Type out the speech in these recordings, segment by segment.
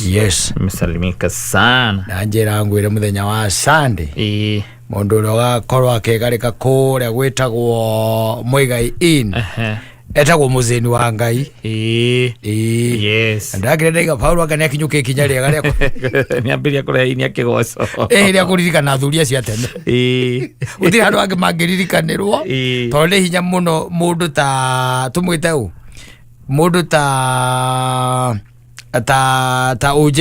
Yes. Nimesalimika sana. Na njĩra ngwĩre mũthenya wa Sunday mũndũ ũrĩa ũgakorwo akĩgarĩka kũrĩa gwĩtagwo Muigai Inn etagwo mũthĩni wa Ngai. Ĩĩ. Yes. Na ndakĩrĩ ndaiga Paulo anga nĩakinyũkia ikinya rĩega rĩa Niambĩria kũrehe inia kĩgoco. Rĩa kũririkana athuri acio a tene. Gũtirĩ handũ angĩ mangĩririkanĩrwo tondũ nĩ hinya mũno mũndũ ta tũmwĩte ũ, mũndũ ta OJ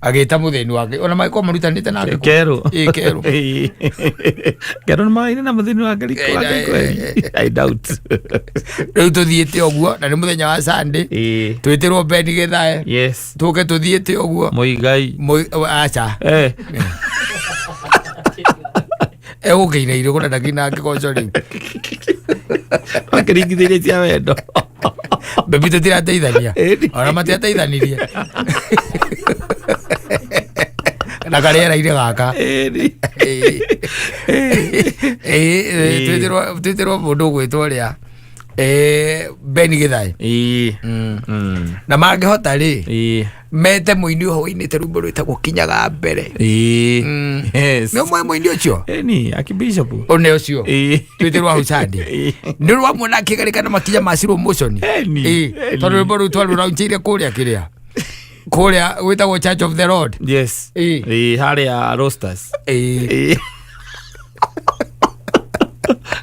agĩta mũthĩni wake ona magĩkorwo marutanĩte nake kũ. Kerũ. Ĩĩ, kerũ. Ĩĩ. Kerũ nĩ maraine na mũthĩni wa Ngai Ĩĩ, wa Ngai kweli. I doubt. Rĩu tũthiĩte ũguo na nĩ mũthenya wa Sunday. Twĩtĩrwo Ben Gĩthae. Yes. Tũke tũthiĩte ũguo. Muigai. Aca. Egũkĩina irĩ kũna ndakĩina kĩgoco rĩu. Akĩringithĩria cia wendo. Bebi tũtirateithania. Ĩni. Ona matiateithanirie. Na karĩera-inĩ gaka. Ĩni. Ĩĩ. Ĩĩ, twĩtĩrwo mũndũ ũgwĩtwo ũrĩa Ben Gĩthae. Na mangĩhota rĩ, mete mũini ũho ũinĩte rwĩmbo rwĩtagwo Kinyaga Mbere. Yes. Nĩ ũmwe mũini ũcio? Ĩni, Archbishop. Ũne ũcio. Twĩtĩrwo hau Sunday. Nĩ rwamuona akĩgarĩka na makinya ma slow motion. Ĩni, Ĩĩ, ĩni. tondũ rwĩmbo rũu twarũraunchĩire kũrĩa kĩrĩa. Kũrĩa gwĩtagwo Church of the Lord. Yes. Ĩĩ. Ĩĩ, harĩa Roasters. Ĩĩ. Ĩĩ.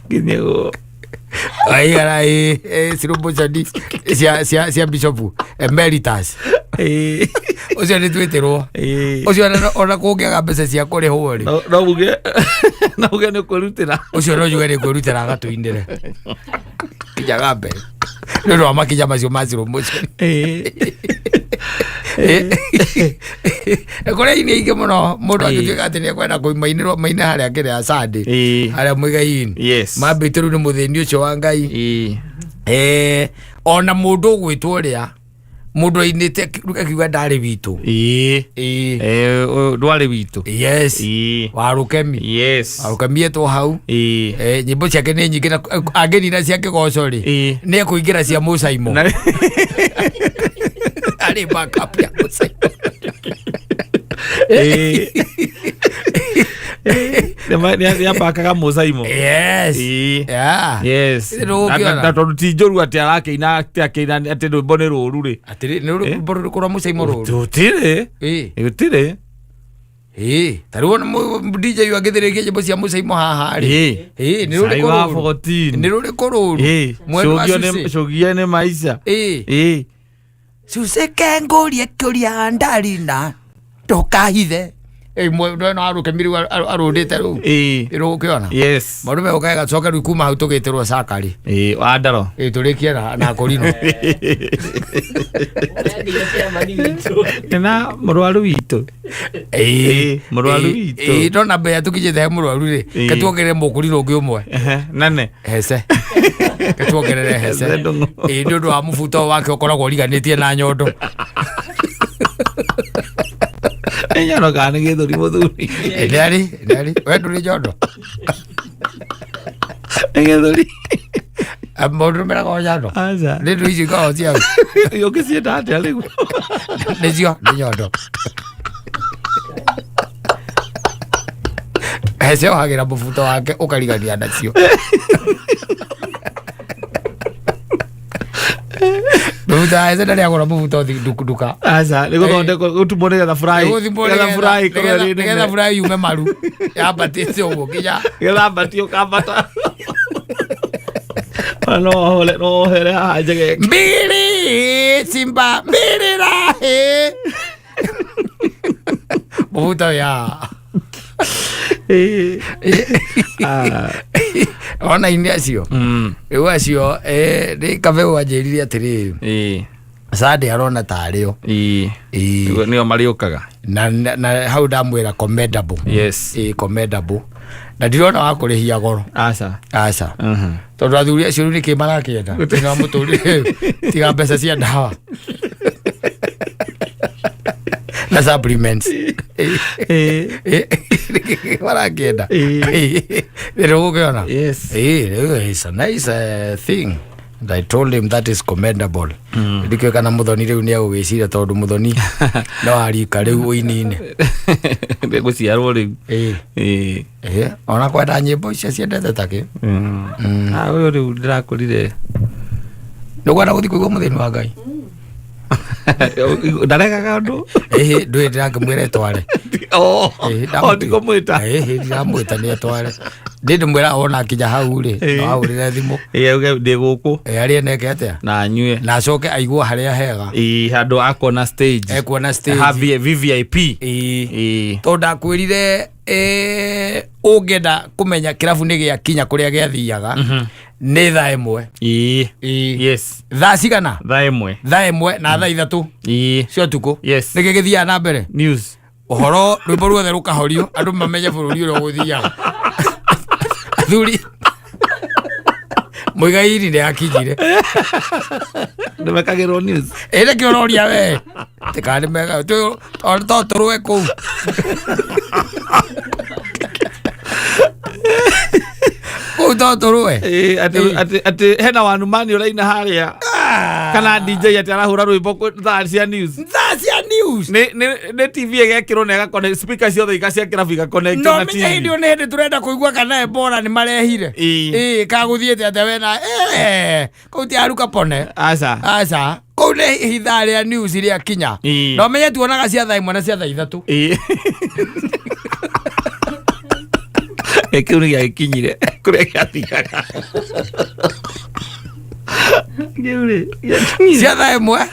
Nginya gũ- Aigara ĩĩ slow motion cia Bishop Emeritus. Ũcio nĩ twĩtĩrwo. Ũcio ona kũngĩaga mbeca cia kũrĩhwo rĩ. No uge nĩ kwĩrutĩra. Ũcio no njuge nĩ kwĩrutĩra agatũinĩre. Kinyaga mbere. Nĩ ũndũ wa makinya macio ma slow motion. Kũrĩ aini aingĩ mũno mũndũ angĩtuĩka atĩ nĩ ekwenda kũmainĩrwo maine harĩa kĩrĩa Sunday. Harĩa Muigai-inĩ. Yes. Mambĩte rĩu nĩ mũthĩni ũcio wa Ngai. Ona mũndũ ũgwĩtwo ũrĩa mũndũ ainĩte akiuga ndarĩ witũ. Ĩĩ. Ũyũ ndwarĩ witũ. Yes. Warũkemi. Yes. Warũkemi etwo hau. Nyĩmbo ciake nĩ nyingĩ na angĩnina cia kĩgoco rĩ, nĩ ekũingĩra cia Mũcaimo. Arĩ backup ya Mũcaimo. Nĩambakaga Mũcaimo. Yes. Yeah. Yes. Nĩ ũgũkĩona. Na tondũ ti njũru atĩ arakĩina atĩ akĩina atĩ rwĩmbo nĩ rũru rĩ. Atĩrĩ, nĩ rwĩmbo rũrĩkũ rwa Mũcaimo rũru? Tũtirĩ. Ĩĩ. Gũtirĩ. Ĩĩ, ta rĩu ona DJ ũyũ angĩthĩrĩria nyĩmbo cia Mũcaimo haha rĩ. Ĩĩ. Ĩĩ, nĩ rũrĩkũ Cai wa rũru? 14. Nĩ rũrĩkũ rũru? Mwendwa Cũgio nĩ Cucĩ. cũgie nĩ maica. Ĩĩ. Cucĩke ngũrie kĩũria ndarina ndũkahithe. Ĩĩ, mwendwa no arũkemi rĩu arũndĩte rĩu. Ĩrũgũkĩona? Yes. Maũndũ megũka gacoke rĩu kuma hau tũgĩtĩrwo cakari. Ĩĩ, wa ndaro. Ĩĩ, tũrĩkie na kũrinwo. Na mũrwaru witũ. Ĩĩ, Mũrwaru witũ. Ĩĩ, no namba ĩrĩa tũkinyĩte he mũrwaru rĩ, ke tuongerere mũkũrinwo ũngĩ ũmwe. Nane. Hece. Ke tuongerere hece. Hece ndũng'ũ. Ĩĩ, nĩ ũndũ wa mũbuto wake ũkoragwo ũriganĩtie na nyondo. Nĩ nyondo kana nĩ gĩthũri mũthuri? Ĩĩ, nĩ arĩ. We ndũrĩ nyondo? Nĩ gĩthũri. Maũndũ meragwo nyondo. Aca. Nĩ ndũ icio ikoragwo cia Ũngĩcienda atĩa rĩu? Nĩcio, nĩ nyondo. Hece ohagĩra mũbuto wake ũkarigania nacio. Mũbuto wa Hece ndarĩ agũra mũbuto nduka. Aca, nĩ gũthondekwo gũtumwo nĩgetha fry. Nĩgũthimwo Nĩgetha fry ĩkorwo ĩrĩ nĩgetha nene. fry yume maru yambatĩte ũguo nginya Nĩgetha ambati ũkambata. Ona no ohore no ohere haha njegeke. mbili simba mbili rahi mũbuto ya ona ini acio rĩu acio nĩ kabe wanjĩrire atĩrĩrĩ Sunday arona tarĩo. Ĩĩ. Nĩo marĩũkaga. Na hau ndamwĩra commendable. Yes. Ĩĩ, commendable na ndirona wa kũrĩhia goro. Aca. Aca, tondũ athuri acio rĩu nĩkĩ marakĩenda thĩinĩ wa mũtũrĩre tiga mbeca cia ndawa na supplements? Nĩkĩ marakĩenda rĩu ũkĩona? Yes. Ĩĩ, rĩu it's a nice thing. And I told him that is commendable. Ndikĩũĩ kana Mũthoni rĩu nĩ egũgĩciria, tondũ Mũthoni no arika rĩu ũini-inĩ. Gũciarwo rĩu. Ĩĩ. Ĩĩ. Ĩĩ, ona kwenda nyĩmbo icio ciendete takĩ. Ah, ũyũ rĩu ndĩrakũrire. Nĩ ũkwenda gũthiĩ kũigua mũthĩni wa Ngai? Ndaregaga ũndũ. Ĩhĩ, ndũĩ ndĩrakĩmwĩra ĩtware. Oh, Ĩhĩ, oh, ndikũmwĩta. Ĩhĩ, ndiramwĩta nĩ etware. Ndĩ ndĩmwĩra ona akinya hau rĩ, no ahũrĩre thimũ. Ĩĩ, auge ndĩ gũkũ. Ĩ, arĩe neke atĩa? Na anyue. Na acoke aigue harĩa hega. Ĩĩ, handũ akona stage. Ekuona stage. Ha VVIP. Ĩĩ. Ĩĩ. Tondũ ndakwĩrire, ũngĩenda kũmenya kĩrabu nĩ gĩakinya kũrĩa gĩathiaga nĩ 1:00. Ĩĩ. Ĩĩ. Yes. Thaa cigana? 1:00. 1:00 na 3:00 cia ũtukũ. Nĩkĩ gĩthiaga na mbere? News. Ũhoro rwĩmbo ruothe rũkahorio, andũ mamenye bũrũri ũrĩa ũgũthiaga. Athuri, Mũigairi nĩ akinyire. Nĩmekagĩrwo news. Ĩ, nĩkĩ ũroria we tikani mega to tũrũe kũu kũu to tũrũe. Ĩĩ, atĩ hena wanumani ũraina harĩa kana DJ atĩ arahũra rwĩmbo thaa cia news. Thaa cia news. Nĩ TV ĩgekĩrwo na ĩgaconnect, speaker ciothe cia kĩrabu igaconnect No na menye hĩndĩ TV. ĩyo nĩ hĩndĩ tũrenda kũigua kana Ebola nĩ marehire. Ĩĩ. Ĩĩ, kagũthiĩte atĩa wena kũu ti aruka pone. Aca. Aca, kũu nĩ ithaa rĩa news rĩa kinya. No menye tuonaga cia 1:00 na cia 3:00. Ĩĩ. Ĩ, kĩu nĩ gĩagĩkinyire kũrĩa gĩathiaga. Kĩu rĩ, gĩakinyire. Cia 1:00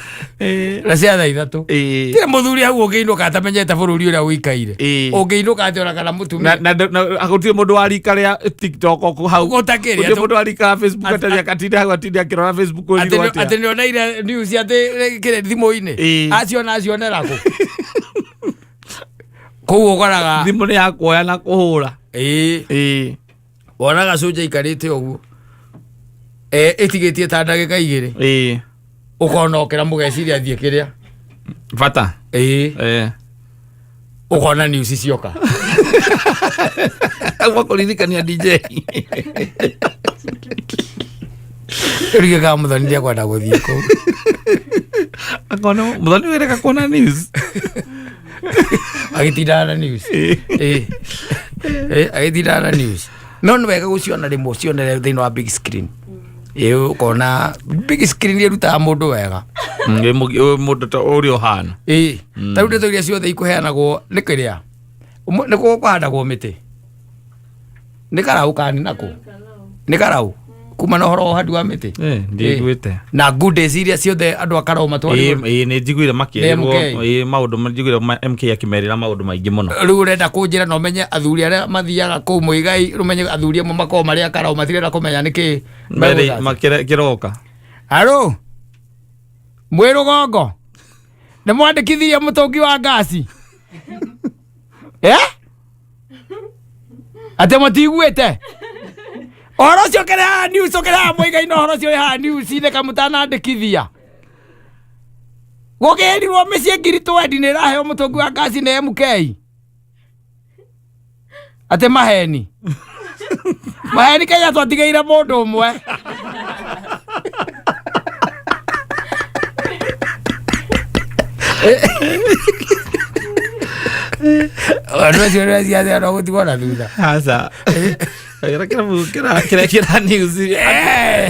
na cia 3:00. Ĩĩ. Tirĩ mũthuri hau ũngĩinũka atamenyete bũrũri ũrĩa ũikaire. Ĩĩ. Ũngĩinũka atĩ ona kana mũtumia. Na gũtirĩ mũndũ wa rika rĩa TikTok o hau. Gũtakĩrĩ, Gũtirĩ mũndũ wa rika rĩa Facebook atarĩ akatinda hau atinde akĩrora Facebook Atĩ ũrirwo atĩa. Atĩ nĩoneire news atĩ kĩrĩ thimũ-inĩ. Ĩĩ. Aciona acionera kũ? Kũu ũkoraga. Thimũ nĩ ya kuoya na kũhũra. Ĩĩ. Ĩĩ. Wonaga cũnja aikarĩte ũguo. Ĩtigĩtie ta ndagĩka 2. Ĩĩ. Ũkona okĩra mũgeciria athiĩ kĩrĩa. Bata. Ĩĩ. Ĩĩ. Ũkona news cioka. Gwa kũririkania DJ. Rĩu kana Mũthoni nĩekwenda gũthiĩ kũu. Akona Mũthoni wĩreka kuona news. Agĩtindaga na news. Ĩĩ. Ĩĩ. Ĩĩ, agĩtindaga na news. No nĩ wega gũciona rĩmwe ũcionere thĩinĩ wa big screen. Ĩĩ, ũkona big screen ĩrutaga mũndũ wega. Wĩ mũndũ ta ũrĩa ũhana. Ĩĩ. Ta rĩu ndeto iria ciothe ikũheanagwo nĩ kĩrĩa? Nĩ kũ kũhandagwo mĩtĩ? Nĩ karaũ kani nakũ? Nĩ karaũ? Kuma na ũhoro wa ũhandi wa mĩtĩ? Ĩĩ, ndiiguĩte. Na good days iria ciothe andũ a karaũ matwarirwo. Ĩĩ, nĩ njiguire makĩrĩrwo. Nĩ MK. Ĩĩ, maũndũ njiguire MK akĩmerĩra maũndũ maingĩ mũno. Rĩu ũrenda kũnjĩra na ũmenye athuri arĩa mathiaga kũu Mũigai, ũmenye athuri amwe makoragwo marĩ a karaũ matirenda kũmenya nĩkĩ Merĩ megũthaca. kĩroka. Aro, mwĩ rũgongo nĩ mwandĩkithirie mũtũngi wa ngasi? Eh? Atĩ mũtiguĩte ũhoro ũcio ũkĩrĩ haha news, ũkĩrĩ haha Mũigai, na ũhoro ũcio wĩ haha news-inĩ kamũtanandĩkithia gũkĩrirwo mĩciĩ 20,000 nĩ ĩraheo mũtũngi wa ngasi nĩ MK. Atĩ maheni maheni, Kenya twatigĩire mũndũ ũmwe. Andũ acio nĩmeciathĩa no gũtigwo na thutha. Aca. Kĩrĩa kĩrabu kĩra kĩra news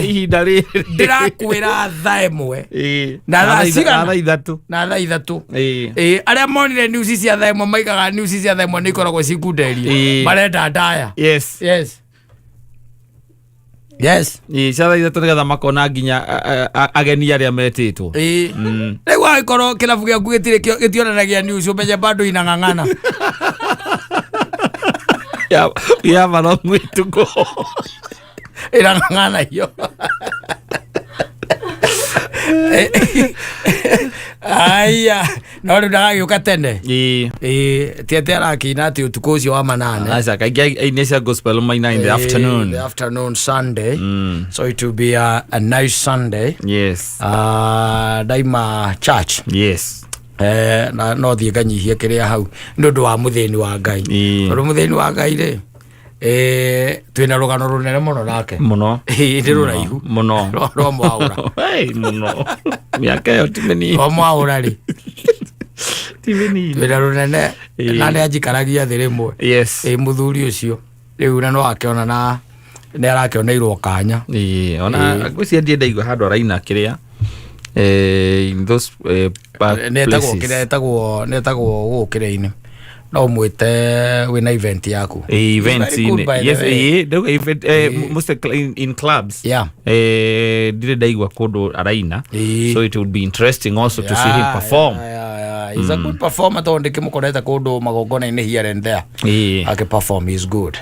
ihinda rĩrĩ. Ndĩrakwĩra 1:00. Ĩĩ. Na thaa cigana? Na 3:00. Na 3:00. Ĩĩ. Ĩĩ, arĩa monire news cia 1:00 maigaga news cia 1:00 nĩ ikoragwo cikunderie. Ĩĩ. Marenda ndaya. Yes. Yes. Ĩĩ, cia 3:00 nĩgetha makona nginya ageni arĩa metĩtwo. Ĩĩ, rĩu angĩkorwo kĩrabu gĩaku gĩtirĩ gĩtionanagia news, ũmenye bado inang'ang'ana. We have a long way to go. Inang'ang'ana hiyo. Aya, no rĩu ndagagĩũka tene. Ĩĩ. Ĩĩ, ti atĩ arakĩina atĩ ũtukũ ũcio wa manane. Aca, kaingĩ aini cia gospel maina in the Ĩĩ, afternoon. The afternoon Sunday. So it will be a nice Sunday. Yes. Ndaima church. Yes. Na no thiĩ nganyihie kĩrĩa hau nĩ ũndũ wa mũthĩni wa Ngai. Ĩĩ. Tondũ mũthĩni wa Ngai rĩ, Twĩna rũgano rũnene mũno nake. Muno. Ĩĩ, nĩ rũraihu. Muno. Rwa mwaũra. Hey, muno, miaka ĩyo ti mĩnini. Rwa mwaũra rĩ. Ti mĩnini. Twĩna rũnene. Ĩĩ. Na nĩ anjikaragia thĩ rĩmwe. Yes. Ĩ, mũthuri ũcio rĩu na no akĩona na nĩ arakĩoneirwo kanya. Ĩĩ, ona Ĩĩ. ngwĩciria ndiĩ ndaigua handũ araina kĩrĩa in those Nĩ etagwo places. kĩrĩa etagwo, nĩ etagwo gũkũ kĩrĩa-inĩ, no ũmwĩte wĩna event yaku. Eh, events Very good, in by the yes way. eh, ndauga event, most in clubs. Ndirĩ ndaigua kũndũ araina. So it would be interesting also to see him perform. Yeah. He's a good performer tondũ ndĩkĩmũkorete kũndũ magongona-inĩ here and there. Akiperform, he's good.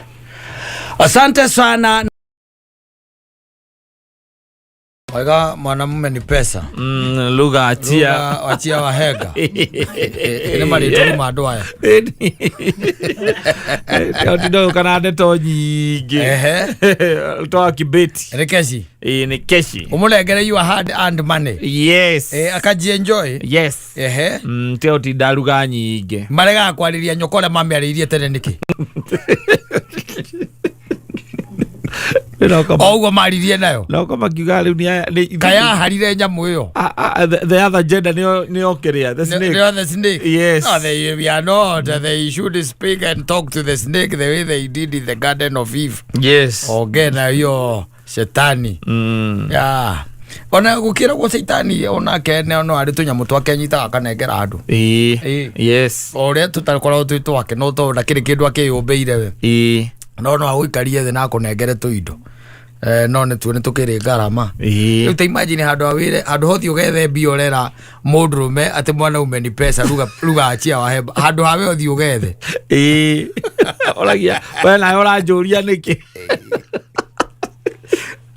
Asante sana. Waiga mwanamume ni pesa. Lugha achia. Lugha wachia wahega. Nĩ marĩtwa ma andũ aya. Tindoĩ kana ndeto nyingĩ. Toa kibeti. Nĩ keshi. Ĩĩ, nĩ keshi. Ũmũnengere your hard earned money. Yes. Akajienjoy. Yes. Teo tinda lugha nyingĩ. Maregaga kwarĩria nyoka ũrĩa mamĩarĩirie tene nĩkĩ? O ũguo maririe nayo. Noko makiuga rĩu nĩ Kayaharire nyamũ ĩyo. Ah, ah, the other gender nĩyo kĩrĩa, the snake. Nĩyo the snake. Yes. No, they, we are not. They should speak and talk to the snake the way they did in the Garden of Eve. Yes. Ongee na hiyo shetani. Yeah. Ona gũkĩragwo caitani onake no arĩ tũnyamũ twake anyitaga akanengera andũ. Ĩĩ. Ĩĩ. Yes. O ũrĩa tũtakoragwo twĩ twake, no tondũ ndakĩrĩ kĩndũ akĩyũmbĩire we. Ĩĩ. No no agũikarie thĩ na akũnengere tũindo. No nĩ tuo nĩ tũkĩrĩ ngarama. Ĩĩ. Rĩu ta imagine handũ ha wĩre, handũ hothiĩ ũgethe mbia ũrera mũndũrũme atĩ mwanaume ni pesa, ruga achia wahemba, handũ ha we ũthiĩ ũgethe. Ĩĩ. Ũragia we nawe ũranjũria nĩkĩ?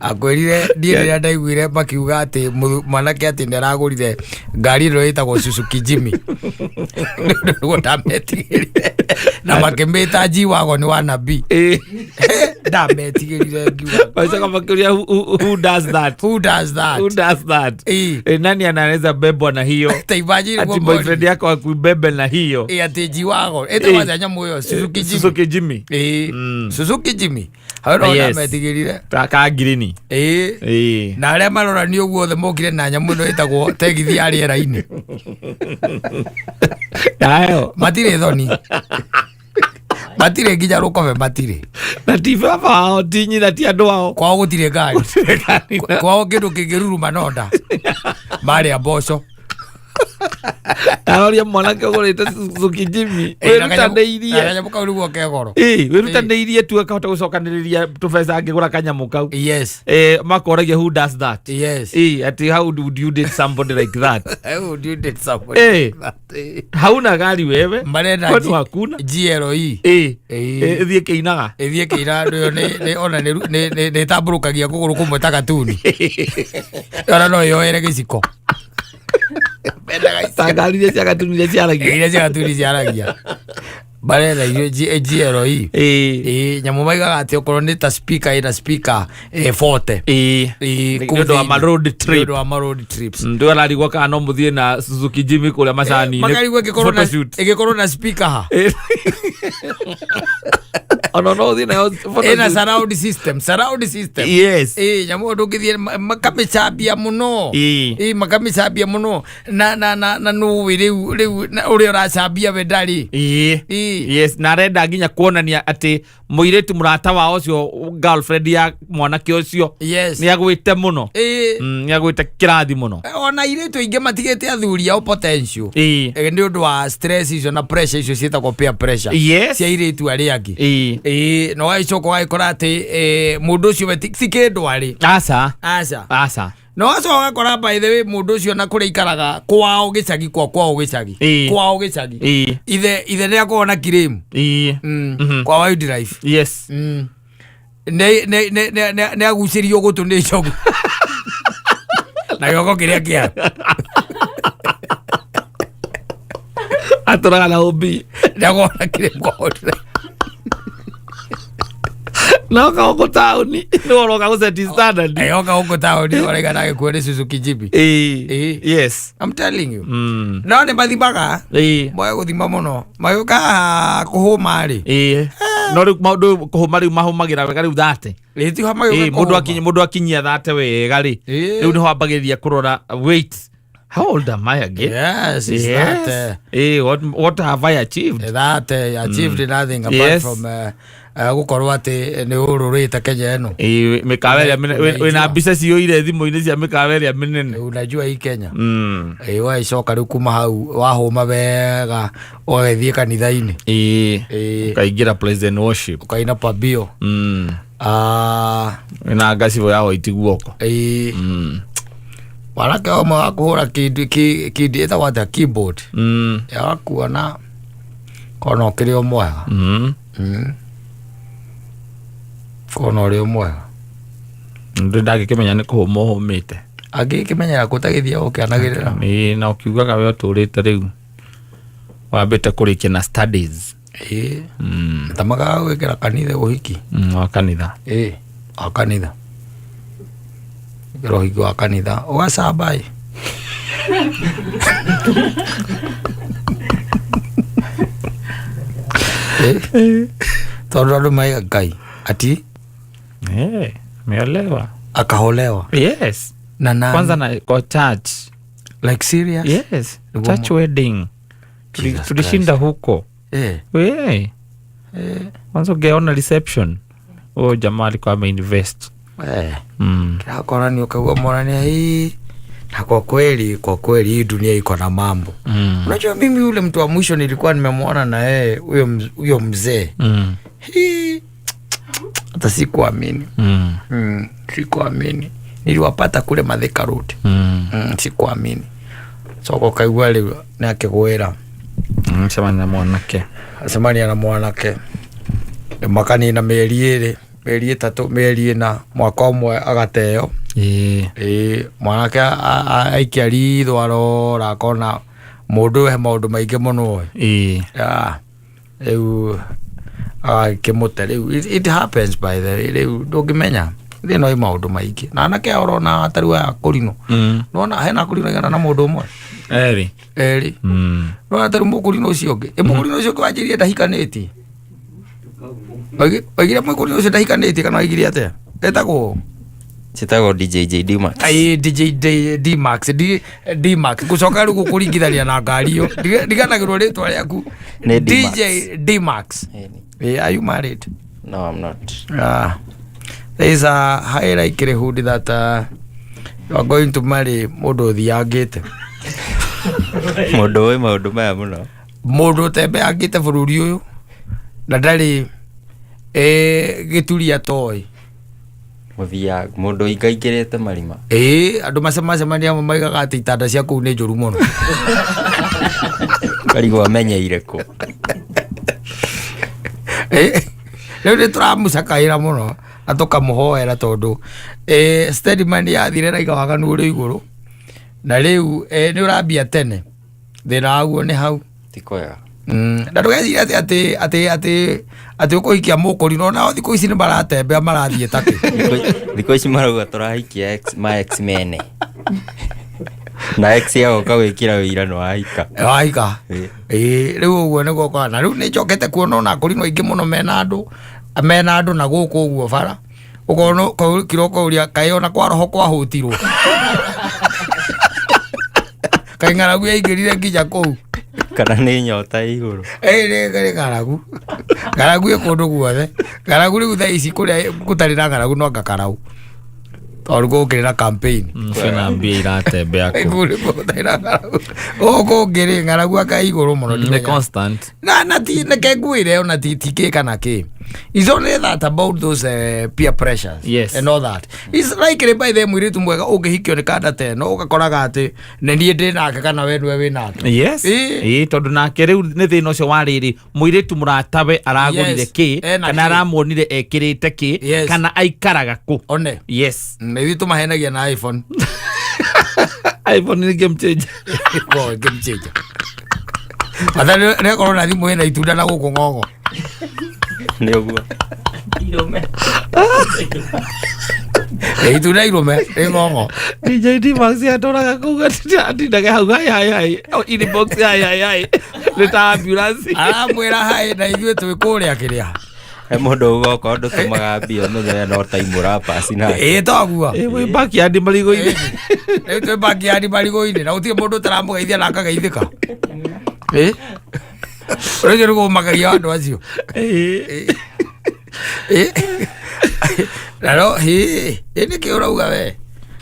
Akwĩrire niĩ rĩrĩa ndaiguire makiuga atĩ mwanake atĩ nĩ aragũrire ngari ĩno ĩtagwo Suzuki Jimny. Nĩguo ndametigĩrire. Na makĩmĩta G-Wagon wa nabii. Ĩĩ. Ndametigĩrire ngiuga, Wacoka makĩũria who does that? Who does that? Who does that? Ĩĩ. Nani anaweza bebwa na hiyo? Ta imagine Ati guo boyfriend yako akubebe na hiyo. Ĩĩ, atĩ G-Wagon. Ĩtagwo atĩa nyamũ ĩyo? Suzuki Jimny. Suzuki Jimny. Ĩĩ. Suzuki Jimny. Hau no Yes. ndametigĩrire. Ta ka ngirini. Ĩĩ. Ĩĩ. Na arĩa marorani ũguo othe mokire na nyamũ ĩno ĩtagwo tegithi ya rĩera-inĩ. Nayo. Matirĩ thoni, matirĩ nginya rũkobe, matirĩ. Na ti baba wao, ti nyina, ti andũ ao. Kwao gũtirĩ ngari. Kwao kĩndũ kĩngĩruruma nonda marĩa mboco. Aroria mwanake ũgũrĩte Suzuki Jimny. Ĩĩ, na Wĩrutanĩirie. kanyamũ kau nĩguo ke goro. Ĩĩ, wĩrutanĩirie tu akahota gũcokanĩrĩria tũbeca angĩgũra kanyamũ kau. Makoragia who does that? Yes. Ĩĩ, ati how would you date somebody like that? How would you date somebody like that? Hauna gari wewe. Marenda Kwenu hakuna. GLE. Ĩĩ. Ĩĩ. Ĩĩ, ĩthiĩ kĩinaga. Ĩthiĩ kĩira andũ ĩyo ona nĩ ĩtambũrũkagia kũgũrũ kũmwe ta gatuni, ona no ĩyoere gĩciko. Ta ngari iria cia gatuni iria ciaragia. Iria cia gatuni ciaragia, marenda irio GLE. Ĩĩ. Ĩĩ, nyamũ maigaga atĩ okorwo nĩ ta speaker, ĩna speaker 40. Ĩĩ. Ĩĩ, Nĩ kũu ũndũ wa thĩinĩ. ma road trip. Nĩ ũndũ wa ma road trips. Ndå ararigwo kana no må thiä na Suzuki Jimny kå rä a macani. Makarigwo ĩngĩkorwo na speaker ha. Ona no å thiä nayo Ĩna photoshoot. surround system, surround system. Yes. Ĩĩ, nyamũ ĩyo ndũngĩthiĩ makamĩcambia mũno. Ĩĩ. Ĩĩ, makamĩcambia mũno na nũĩ rĩu na ũrĩa ũracambia we ndarĩ. Ĩĩ. Ĩĩ. Yes, na arenda nginya kuonania atä må irä tu må rata wao å cio, girlfriend ya mwanake å cio, nä agwä te må no. Nä agwä te kä rathi må no. Ona airĩtu aingĩ matigĩte athuri ao potential. Ĩĩ. Nĩ ũndũ wa stress icio na pressure icio ciĩtagwo peer pressure cia airĩtu arĩa angĩ. Ĩĩ. Ĩĩ, na ũgagĩcoka ũgagĩkora atĩ mũndũ ũcio we ti kĩndũ arĩ. Aca. Aca. Aca. Na ũgacoka ũgakora, by the way, mũndũ ũcio na kũrĩa ikaraga kwao gĩcagi, kwa kwao gĩcagi, kwao gĩcagi, ithe nĩ akoragwo na claim kwa wildlife. Nĩ agucĩrio gũtũ nĩ njogu na gĩoko kĩrĩa kĩa Atåraga na å mbi. Nĩ akoragwo na claim kwa wildlife. Na oka gå kå taåni nä woroka gå seti standard. Ayoka huko taũni ũraigana agĩkuo nĩ Suzuki Jimny. Ĩĩ. Ĩĩ. I'm telling you. No nĩ mathimaga. Ĩĩ. Moe gũthima mũno magĩũka haha kũhũma rĩ. Ĩĩ. No rĩu maũndũ kũhũma rĩu mahũmagĩra wega rĩu 30. Ĩĩ, Ĩĩ, mũndũ akinyia mũndũ akinyia 30 wega rĩ, rĩu nĩho ambagĩrĩria kũrora, wait, how old am I again? Yes, is Yes. that Ĩĩ, what have I achieved? That achieved nothing apart from gũkorwo atĩ nĩ ũrũrĩte Kenya ĩno. Ĩĩ, mĩkawa ĩrĩa mĩnene wĩna mbica ciyũire thimũ-inĩ cia mĩkawa ĩrĩa mĩnene. Unajua hii Kenya. Ĩĩ, ũgagĩcoka rĩu kuma hau wahũma wega ũgagĩthiĩ kanitha-inĩ. Ĩĩ. Ĩĩ. Ũkaingĩra praise and worship. Ũkaina pabio. Ah, Wĩna ngacibũ ya white guoko. Ĩĩ. Mwanake ũmwe wa kũhũra kindi kindi ĩtagwo atĩa, keyboard. Agakuona kona ũkĩrĩ o mwega. Kona ũrĩ o mwega. Ndĩ ndangĩkĩmenya nĩ kũhũma ũhũmĩte. Angĩkĩmenyera kũtagĩthiĩ ũkĩanagĩrĩra. Ĩĩ, na ũkiugaga we ũtũrĩte rĩu wambĩte kũrĩkia na studies. Ĩĩ. Tamagaga gwĩkĩra kanitha ũhiki. Wa kanitha. Ĩĩ, wa kanitha. Gwĩkĩra ũhiki wa kanitha ũgacamba ĩ. Ĩ, tondũ andũ maiga Ngai ati Eh, ameolewa. Akaolewa. Yes. Na nani? Kwanza na kwa church. Like serious? Yes. Niguo Church wedding. Jesus. Tulishinda huko. We. Kwanza ungeona reception. Oh, jamaa alikuwa ameinvest. Kĩrakora nĩ ũkaigua mwanania hii na kwa kweli hii dunia iko na mambo. Unajua mimi yule mtu wa mwisho nilikuwa nimemwona na yeye huyo huyo mzee, hii hata sikuamini. Sikuamini niliwapata kule Mathika Road. Sikuamini coka ũkaigua rĩu nĩ akĩgwĩra. Cemania na mwanake. Acemania na mwanake makanina mĩeri 2, mĩeri 3, mĩeri 4, mwaka ũmwe agateo. Ĩĩ, mwanake aikia ritho arora akona mũndũ ũyũ he maũndũ maingĩ mũno ĩ. Ah, rĩu agakĩmũte rĩu. It happens, by the way. Rĩu ndũngĩmenya thĩna wĩ maũndũ maingĩ na anake aya ũrona tarĩu aya kũrinũ. Nona hena kũrinũ igana na mũndũ ũmwe. Erĩ. Erĩ. Nona tarĩu mũkũrinũ ũcio ũngĩ, ĩ mũkũrinũ ũcio ũngĩ wanjĩrire ndahikanĩtie. Oigire mũkũrinũ ũcio ndahikanĩtie kana oigire atĩa, etagwo? Citagwo DJ JD Max. Ai, DJ D, D Max, D, D Max, gucoka rĩu gũkũringithania na ngari ĩyo. Ndiganagĩrwo rĩtwa rĩaku. Nĩ D Max. DJ D Max. Ĩni. Eh, are you married? No, I'm not. Ah, there is a high likelihood that you are going to marry mũndũ ũthiangĩte. Mũndũ ũĩ maũndũ maya mũno. Mũndũ ũtembeangĩte bũrũri ũyũ na ndarĩ gĩturi atoĩ. Mũthia mũndũ ũingaingĩrĩte marima. Ĩĩ, andũ macemacemania amwe maigaga atĩ itanda cia kũu nĩ njũru mũno. Karigwo amenyeire kũ. Rĩu nĩ tũramũcakaĩra mũno na tũkamũhoera tondũ Steadman yathire raiga waganu ũrĩ igũrũ na rĩu nĩ ũrambia tene, thĩna waguo nĩ hau. Ti kwega. Na ndũgeciria atĩ atĩ atĩ atĩ atĩ ũkũhikia mũkũrinũ nao thikũ ici nĩ maratembea marathiĩ takĩ. Thikũ ici marauga tũrahikia ex, ma ex mene. Na ex yagoka gwĩkĩra wĩira nĩ wahika. Wahika. Ĩĩ. Ĩĩ, rĩu ũguo nĩguo kwa na rĩu nĩ njokete kuona ona akũrinũ aingĩ mũno mena andũ na gũkũ ũguo bara ũkona kiroko ũria kaĩ ona kwa roho kwahũtirwo, kaĩ ng'aragu yaingĩrire nginya kũu. Kana nĩ nyota ĩ igũrũ. Ĩĩ, nĩ ng'aragu ĩ kũndũ guothe. Ng'aragu rĩu thaa ici kũrĩa gũtarĩ na ng'aragu no anga karau tondũ gũkĩrĩ na campaign. Kwĩna mbia iratembea kũ. Kũu nĩkuo gũtarĩ na ng'aragu, gũkũ kũngĩ rĩ ng'aragu aka igũrũ mũno. Nĩ Ndimenya. constant. Na ti neke ngwire ona ti kĩ kana kĩ. It's only that about those peer pressures and all that. It's like by the mũirĩtu mwega ũngĩhikio nĩ kanda ta ĩno ũgakoraga atĩ nĩ niĩ ndĩ nake kana we nĩwe wĩ nake. Yes. Ĩĩ. Ĩĩ, tondũ nake rĩu nĩ thĩna ũcio wa rĩrĩ mũirĩtu mũratawe aragũrire kĩ Ena kana kĩ. aramuonire ekĩrĩte kĩ kana aikaraga kũ. One. Na ithuĩ tũmahenagia na iPhone. iPhone nĩ game changer. Go game changer. Atha nĩkorwo na thimũ ĩna itunda na gũkũ ng'ong'o. Nĩ ũguo. Ĩ, itunda irũme rĩ ng'ong'o. DJ D-Max atũraga kũu atindage hau hai hai hai. Oh, inbox hai hai hai nĩ ta ambulance. Aramwĩra hai na ithuĩ twĩ kũrĩa kĩrĩa. He mũndũ uga okorwo ndũtũmaga mbia ũmenye we no time ũrapass nake. Ĩ toguo. Ĩ wĩ backyard marigũ-inĩ. Rĩu twĩ backyard marigũ-inĩ na gũtirĩ mũndũ ũtaramũgeithia na akageithĩka. Ĩ ũcio nĩguo ũmakagia andũ acio. Ĩ. Ĩ na no ĩ ĩ nĩkĩ ũrauga we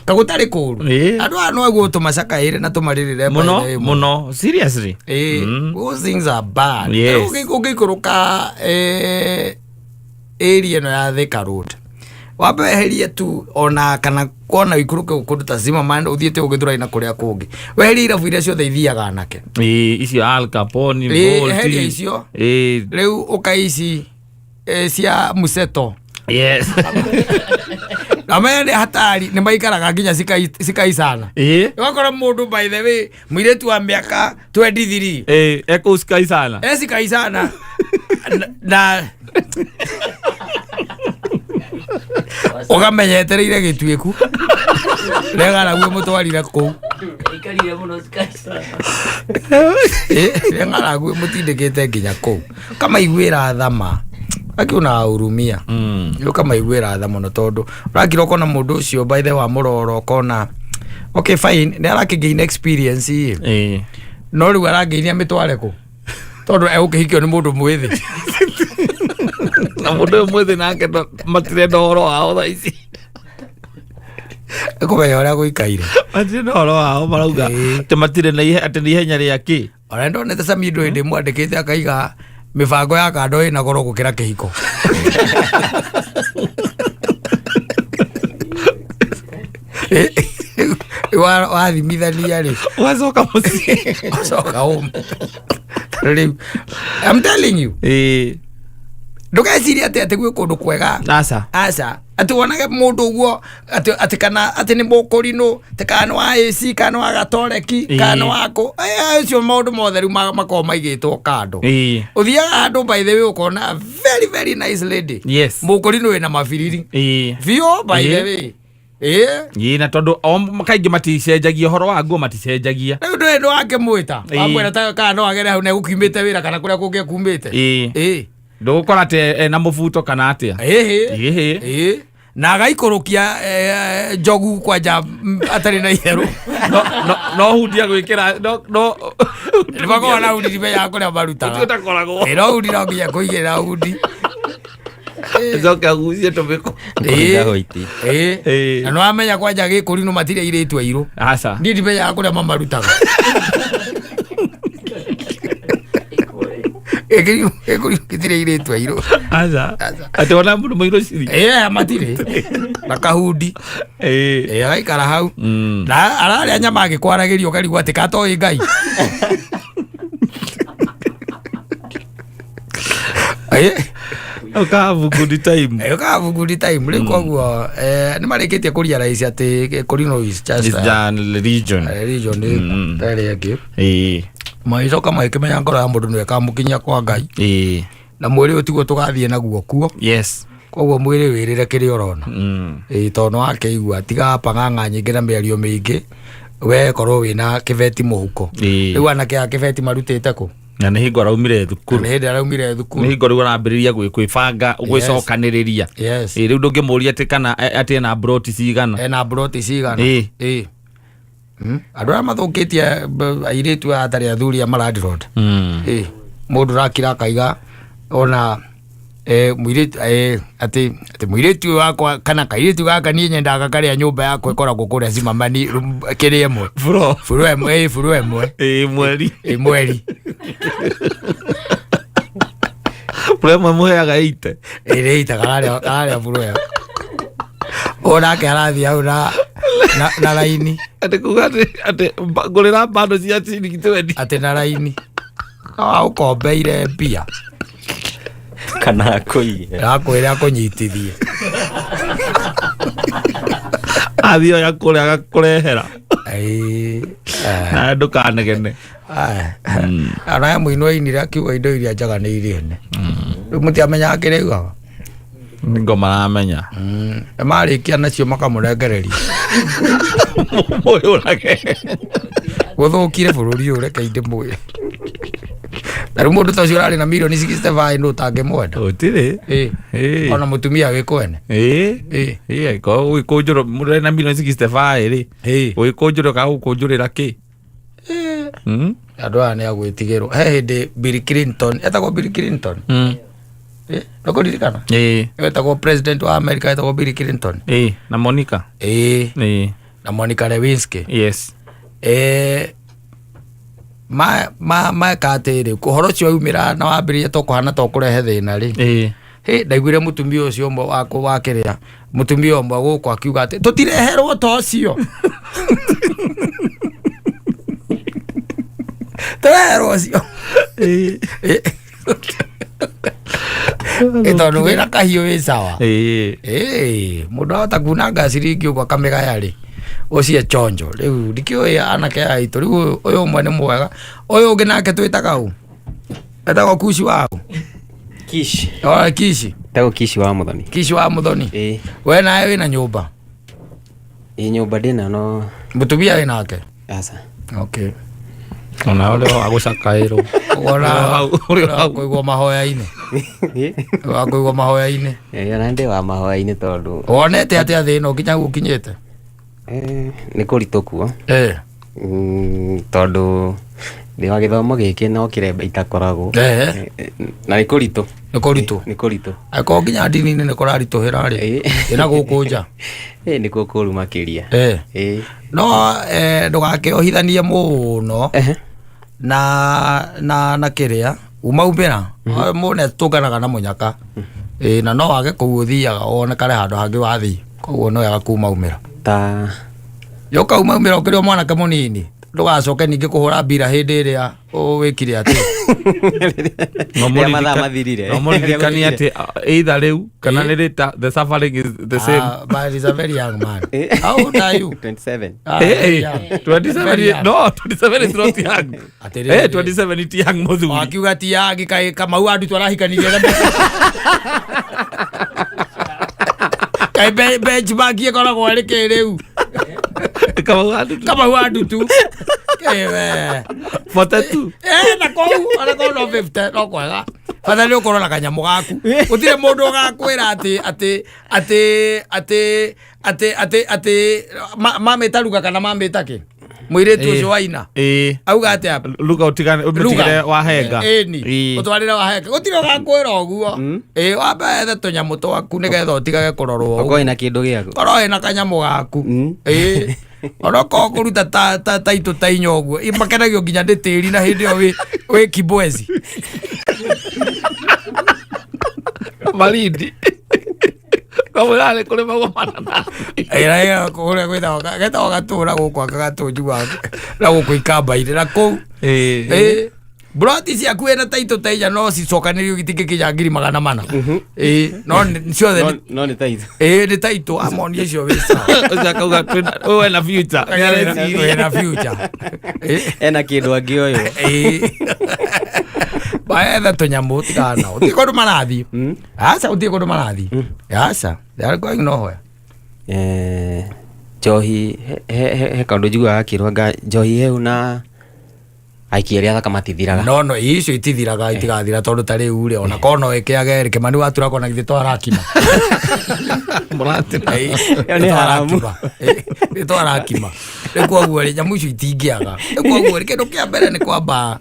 ta gũtarĩ kũru? Ĩ. Andũ aya no aguo tũmacakaĩre na tũmarĩrĩre by Mũno the way. Mũno, seriously. Ĩ, those things are bad. Yes. Rĩu ũngĩikũrũka area ĩno ya Thika Road, wambe weherie tu ona kana kona ũikũrũke kũndũ ta Zimmerman ũthiĩte ũgĩthũrai na kũrĩa kũngĩ, weherie irabu iria ciothe ithiaga anake. Ĩ, icio Al Capone. Ĩ, Volt. eheria icio. Ĩ. Rĩu ũka ici cia Museto. Yes. Na maya nĩ hatari, nĩ maikaraga nginya cikaicana. Ĩ. Ũgakora mũndũ, by the way, mũirĩtu wa mĩaka 23 Ĩ, ekũu cikaicana. Ecikaicana na ũkamenya etereire gĩtuĩku rĩng'aragu ĩmũtwarire kũu. Ikarire mũno cikaicana. Rĩng'aragu ĩmũtindĩkĩte nginya kũu, ũkamaiguĩra thama akiuna hurumia. Ũkamaiguĩra tha mũno tondũ ũrakira ũkona mũndũ ũcio, by the way, wamũrora ũkona okay, fine, nĩ arakĩgain experience ĩ. No rĩu arangĩinia mĩtware kũ tondũ egũkĩhikio nĩ mũndũ mwĩthĩ? Na mũndũ ũyũ mwĩthĩ nake matirenda ũhoro wao thaa ici. Kũmenya ũrĩa gũikaire. Matirenda ũhoro wao, marauga atĩ matirĩ na atĩ nĩ ihenya rĩa kĩ. Ona ndonete Samido hĩndĩ mwandĩkĩte akaiga mĩbango ya kando ĩna goro gũkĩra kĩhiko. Wathimithania rĩ, ũgacoka mũciĩ. Ũcoka home. Rĩu I'm telling you, ndũgecirie atĩ gwĩ kũndũ kwega. Aca. Aca, atĩ wonage mũndũ ũguo atĩ kana atĩ nĩ mũkũrinũ, atĩ kana nĩ wa AC, kana nĩ wa gatoreki, kana nĩ wa kũ. Acio maũndũ mothe rĩu makoragwo maigĩtwo kando. Ũthiaga handũ, by the way, ũkona a very very nice lady, mũkũrinũ wĩna mabiriri biũ, by the way, ĩ. Ĩ, na tondũ o kaingĩ maticenjagia ũhoro wa nguo, maticenjagia. Rĩu ndũĩ ndũ wakĩmwĩta, wamwĩra ta kana no agere hau na egũkiumĩte wĩra kana kũrĩa kũngĩ ekumĩte. Ĩ. Ndũgũkora atĩ ena mũbuto kana atĩa. Ĩhĩ. Ĩhĩ. Ĩ, na agaikũrũkia njogu kwanja atarĩ na itherũ. No hundi agwĩkĩra no Nĩ makoragwo na hundi, ndimenyaga kũrĩa marutaga. Ũtakoragwo. Ĩ, no hundi no nginya kũigĩrĩra hundi. Coke agucie tũmĩkũ. Kũringa hoiti. Ĩ. Na nĩwamenya kwanja gĩkũrinũ matirĩ airĩtu airũ. Aca. Niĩ ndimenyaga kũrĩa mamarutaga. Gĩkũrinũ gĩtirĩ airĩtu airũ. Aca. Aca. Atĩ ona mũndũ mũirũ ciri. Ĩ, matirĩ na kahundi. Ĩ, agaikara hau na ararĩa nyama agĩkwaragĩria, ũkarigwo atĩ katoĩ Ngai. Ĩ. Ũkahabu good time. Ũkahabu good time. Rĩu koguo nĩ marĩkĩtie kũrealize atĩ Gĩkũrinũ is just It's done religion. Religion ĩrĩa ĩngĩ magĩcoka magĩkĩmenya ngoro ya mũndũ nĩwe ĩkamũkinyia kwa Ngai. Na mwĩrĩ ũyũ tiguo tũgathiĩ naguo kuo. Koguo mwĩrĩ wĩrĩre kĩrĩa ũrona. Ĩ, tondũ nĩwakĩigua tiga pang'ang'a nyingĩ na mĩario mĩingĩ, we korwo wĩna kĩbeti mũhuko. Rĩu anake a kĩbeti marutĩte kũ? Na nĩ hingo araumire thukuru. Na nĩ hĩndĩ araumire thukuru. Nĩ hingo rĩu arambĩrĩria gwĩbanga, gwĩcokanĩrĩria. Ĩ, rĩu ndũngĩmũria atĩ kana atĩ ena broti cigana. Ena broti cigana. Ĩ. Ĩ. Andũ arĩa mathũkĩtie airĩtu aya atarĩ athuri a malandlord. Ĩ, mũndũ ũrakira akaiga ona mũirĩtu atĩ mũirĩtu ũyũ wakwa kana kairĩtu gaka niĩ nyendaga karĩa nyũmba yakwa ĩkoragwo kũrĩa Zimmerman kĩrĩ ĩmwe. Bro. Buro ĩmwe, ĩ, buro ĩmwe. Ĩ, mweri. Ĩ, mweri. Bro ĩmwe mũheaga 80. Ĩrĩ ita kararĩa buro ĩyo, onake arathiĩ hau na raini. Atĩ kuga atĩ ngũrĩra bando cia ciringi 20. Atĩ na raini no ũkombeire mbia. Kana akũige. Akwĩra akũnyitithie. Athiĩ oya kũrĩa agakũrehera. Ĩĩ, eh. Na ndũkanegene. Ona he mũini wainire akiuga indo iria njega nĩ irĩ ene. Rĩu mũtiamenyaga kĩrĩa augaga. Ngo maramenya. Na marĩkia nacio makamũrengereria. Mũyũrage. Gũthũkire bũrũri ũyũ, reke ndĩmwĩre. Na rĩu mũndũ ta ũcio ũrarĩ na mirioni 65 nũ ũtangĩmwenda? Gũtirĩ. Ĩ. Ĩ. Ona mũtumia wĩ kwene. Ĩ. Ĩ. Ĩ, ko gwĩkũnjũrwo mũndũ arĩ na mirioni 65 rĩ, Ĩ. gwĩkũnjũrwo kana gũkũnjũrĩra kĩ? Andũ aya nĩ agwĩtigĩrwo. He hĩndĩ Bill Clinton, etagwo Bill Clinton. Ĩ, nĩũkũririkana? Ĩ. Etagwo president wa America, etagwo Bill Clinton. Ĩ, na Monica. Ĩ. Ĩ. Na Monica Lewinsky. Yes. Meka atĩrĩ, ũhoro ũcio waumĩra na wambĩrĩria to kũhana to kũrehe thĩna rĩ. Ĩ. Hĩ, ndaiguire mũtumia ũcio ũmwe wa kĩrĩa, mũtumia ũmwe gũkũ akiuga atĩ tũtireherwo ta ũcio. Tũreherwo ũcio. Ĩ. Ĩ, tondũ wĩna kahiũ wĩ sawa. Ĩ. Ĩ, mũndũ ahota kunanga ciringi ũguo akamĩgaya rĩ, ũcie chonjo. Rĩu ndikĩũĩ anake aya aitũ, rĩu ũyũ ũmwe nĩ mwega, ũyũ ũngĩ nake twĩtaga ũ? Etagwo Kushi wa ũ? Kishi. O, Kishi. Etagwo Kishi wa Muthoni. Kishi wa Muthoni. Ĩ. We nawe wĩna nyũmba? Ĩ, nyũmba ndĩna no. Mũtumia wĩ nake? Aca. Okay. Ona ũrĩa wa gũcakaĩrwo. Ũgona Ũrĩa wa kũigwo mahoya-inĩ. Wa kũigwo mahoya-inĩ. Ĩ, ona ndĩ wa mahoya-inĩ tondũ. Wonete atĩa thĩ ĩno nginya gũkinyĩte? Nĩ kũritũ kuo. Tondũ ndĩ wa gĩthomo gĩkĩ no kĩremba itakoragwo. Na nĩ kũritũ. Nĩ kũritũ. Nĩ kũritũ. Angĩkorwo nginya ndini-inĩ nĩ kũraritũhĩra rĩ, ĩna gũkũ nja. Nĩkuo kũru makĩria. No, ndũgakĩohithanie mũno. Na kĩrĩa umaumĩra, mũndũ nĩatũnganaga na mũnyaka. Na no wage kũu ũthiaga wonekane handũ hangĩ wathiĩ. Koguo no wega kumaumĩra. Ta Yoka umaumĩra ũkĩrĩ o mwanake mũnini, ndũgacoke ningĩ kũhũra mbira hĩndĩ ĩrĩa wĩkire atĩ. No Rĩrĩa mathaa mathirire. No mũririkanie atĩ, either rĩu kana nĩ rĩta, the suffering is the same. But he's a very young man. How old are you? 27. Hey, Young. 27 Very young. No, 27 is not young. Atĩrĩrĩ. Hey, 27 is young mũthuri. Wakiuga ti young, kaĩ Kamau andutwo arahikanirie na Kaĩ benchmark ĩkoragwo ĩrĩ kĩ rĩu? Kamau andutu. Kamau andutu. Kĩwe. 42. Na kũu, ona kũu no 50, no kwega. Bata nĩ ũkorwo na kanyamũ gaku. Gũtirĩ mũndũ ũgakwĩra atĩ, atĩ, atĩ, atĩ, atĩ, atĩ, atĩ, mamĩta Ruga kana mamĩta kĩ? Mũirĩtu ũcio waina. Auga atĩa? Ruga ũtigane, ũmĩtigĩre Ruga. wahenga. Ĩni. Ũtwarĩre wahenga. Gũtirĩ ũgakwĩra ũguo. Wambe wethe tũnyamũ twaku nĩgetha ũtigage kũrorwo ũguo. Ũkorwo wĩna kĩndũ gĩaku. Korwo wĩna kanyamũ gaku. Ona okorwo kũruta ta itũ ta inya ũguo, makenagio nginya nĩ tĩri na hĩndĩ ĩyo wĩ kibwezi. Malindi. Kamũira nĩ kũrĩ magomana na. Ĩra, ĩra, kũrĩa gwĩtagwo getagwo gatũra gũkũ aka gatũnju gake, na gũkũ ikamba-inĩ, na kũu. Broti ciaku wĩna ta itũ ta inya no cicokanĩrio itingĩkinya ngiri magana mana. No nĩ ciothe nĩ No nĩ taitũ. Nĩ taitũ, amoni icio wĩ sawa. Ũcio akauga ũyũ ena future. Wĩna future. Ena kĩndũ angĩoywo. Baetha tũnyamũ tigana nao. Gũtirĩ kũndũ marathiĩ. Aca, gũtirĩ kũndũ marathiĩ. Aca, they are going nowhere. Njohi, he kaũndũ njiguaga gakĩrwo anga njohi heu na aikia arĩa athaka matithiraga. No, no, icio itithiraga, itigathira tondũ ta rĩu rĩ, ona korwo no ĩkĩage rĩ, Kĩmani watura kona githĩ to arakima. Mũratina. Ĩyo nĩ haramu. Nĩ to arakima. Rĩu koguo rĩ, nyamũ icio itingĩaga. Rĩu koguo rĩ, kĩndũ kĩa mbere nĩ kwamba,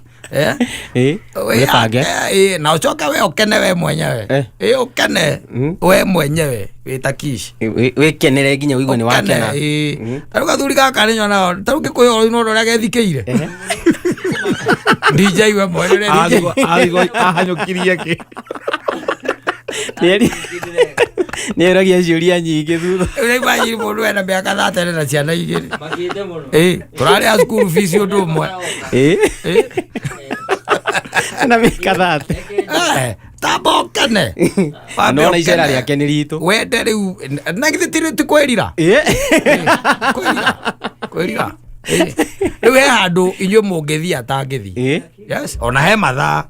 Wĩbange. Na ũcoke we ũkene we mwenyewe. Ũkene we mwenyewe, wĩ ta Kishi. Wĩkenere nginya ũigue nĩ wakena. Ũkene, Ta rĩu gathuri gaka nĩ nyonaga, ta rĩu Gĩkũyũ ũyũ nĩ ũrĩa gethikĩire. DJ we mwene ũrĩa ethikĩire. Ahanyũkirie kĩ? Nĩ eragia ciũria nyingĩ thutha. Rĩu nĩ imagine mũndũ ena mĩaka 30 na ciana igĩrĩ. Makĩte mũno. Tũrarĩha school fees ũndũ ũmwe. Na mĩaka 30. Tamba ũkene. Wambe Nona icera ũkene. rĩake nĩ ritũ. Wende rĩu, na githĩ ti kwĩrira? Kwĩrira. Kwĩrira. Rĩu he handũ inyuĩ mũngĩthiĩ atangĩthiĩ. Yes, ona he mathaa.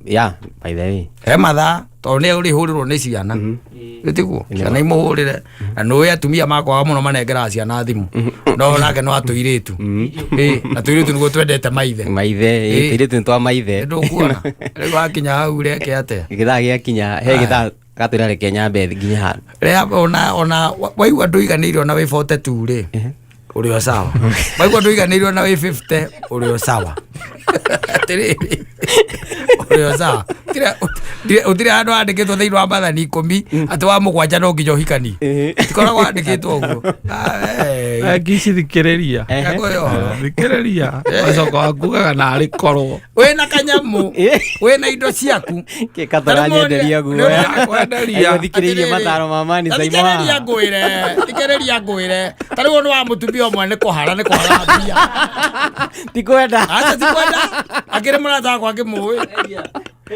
Yeah, by the way. He mathaa, tondũ nĩ ũrĩhũrĩrwo nĩ ciana. Ĩtiguo ciana imũhũrĩre na nũĩ atumia makwaga mũno manengeraga ciana thimũ no nake no atũirĩtu. Ĩ, na tũirĩtu nĩguo twendete maithe. Maithe. Ĩ. Tũirĩtu nĩ twa maithe. Ndũkuona rĩu wakinya hau reke atĩa? Gĩthaa gĩakinya he gĩthaa gatwĩra reke nyambe nginya handũ. Rĩa ona waigua ndũiganĩire ona wĩ 42 rĩ, ũrĩ o sawa. Waigua ndũiganĩire ona wĩ 50, ũrĩ o sawa. Atĩrĩrĩ, ũrĩ o sawa. Gũtirĩ handũ handĩkĩtwo thĩinĩ wa mathani 10 atĩ wa 7 no nginya ũhikanie. Tikoragwo handĩkĩtwo ũguo. Ah, eh. Ngici thikĩrĩria. Ngakũhe ũhoro. Thikĩrĩria. Wacoka wakugaga narĩ korwo. Wĩna kanyamũ, wĩna indo ciaku. Kĩkatũranyenderia guoya. Kwenderia. Thikĩrĩirie mataro ma mani Thikĩrĩria Saimo. ngwĩre, thikĩrĩria ngwĩre. Ta rĩu ũndũ wa mũtumia ũmwe nĩ kũhara, nĩ kũhara mbia. Ti kwenda. Aca ti kwenda. Akĩrĩ mũrata wakwa ngĩmũĩ.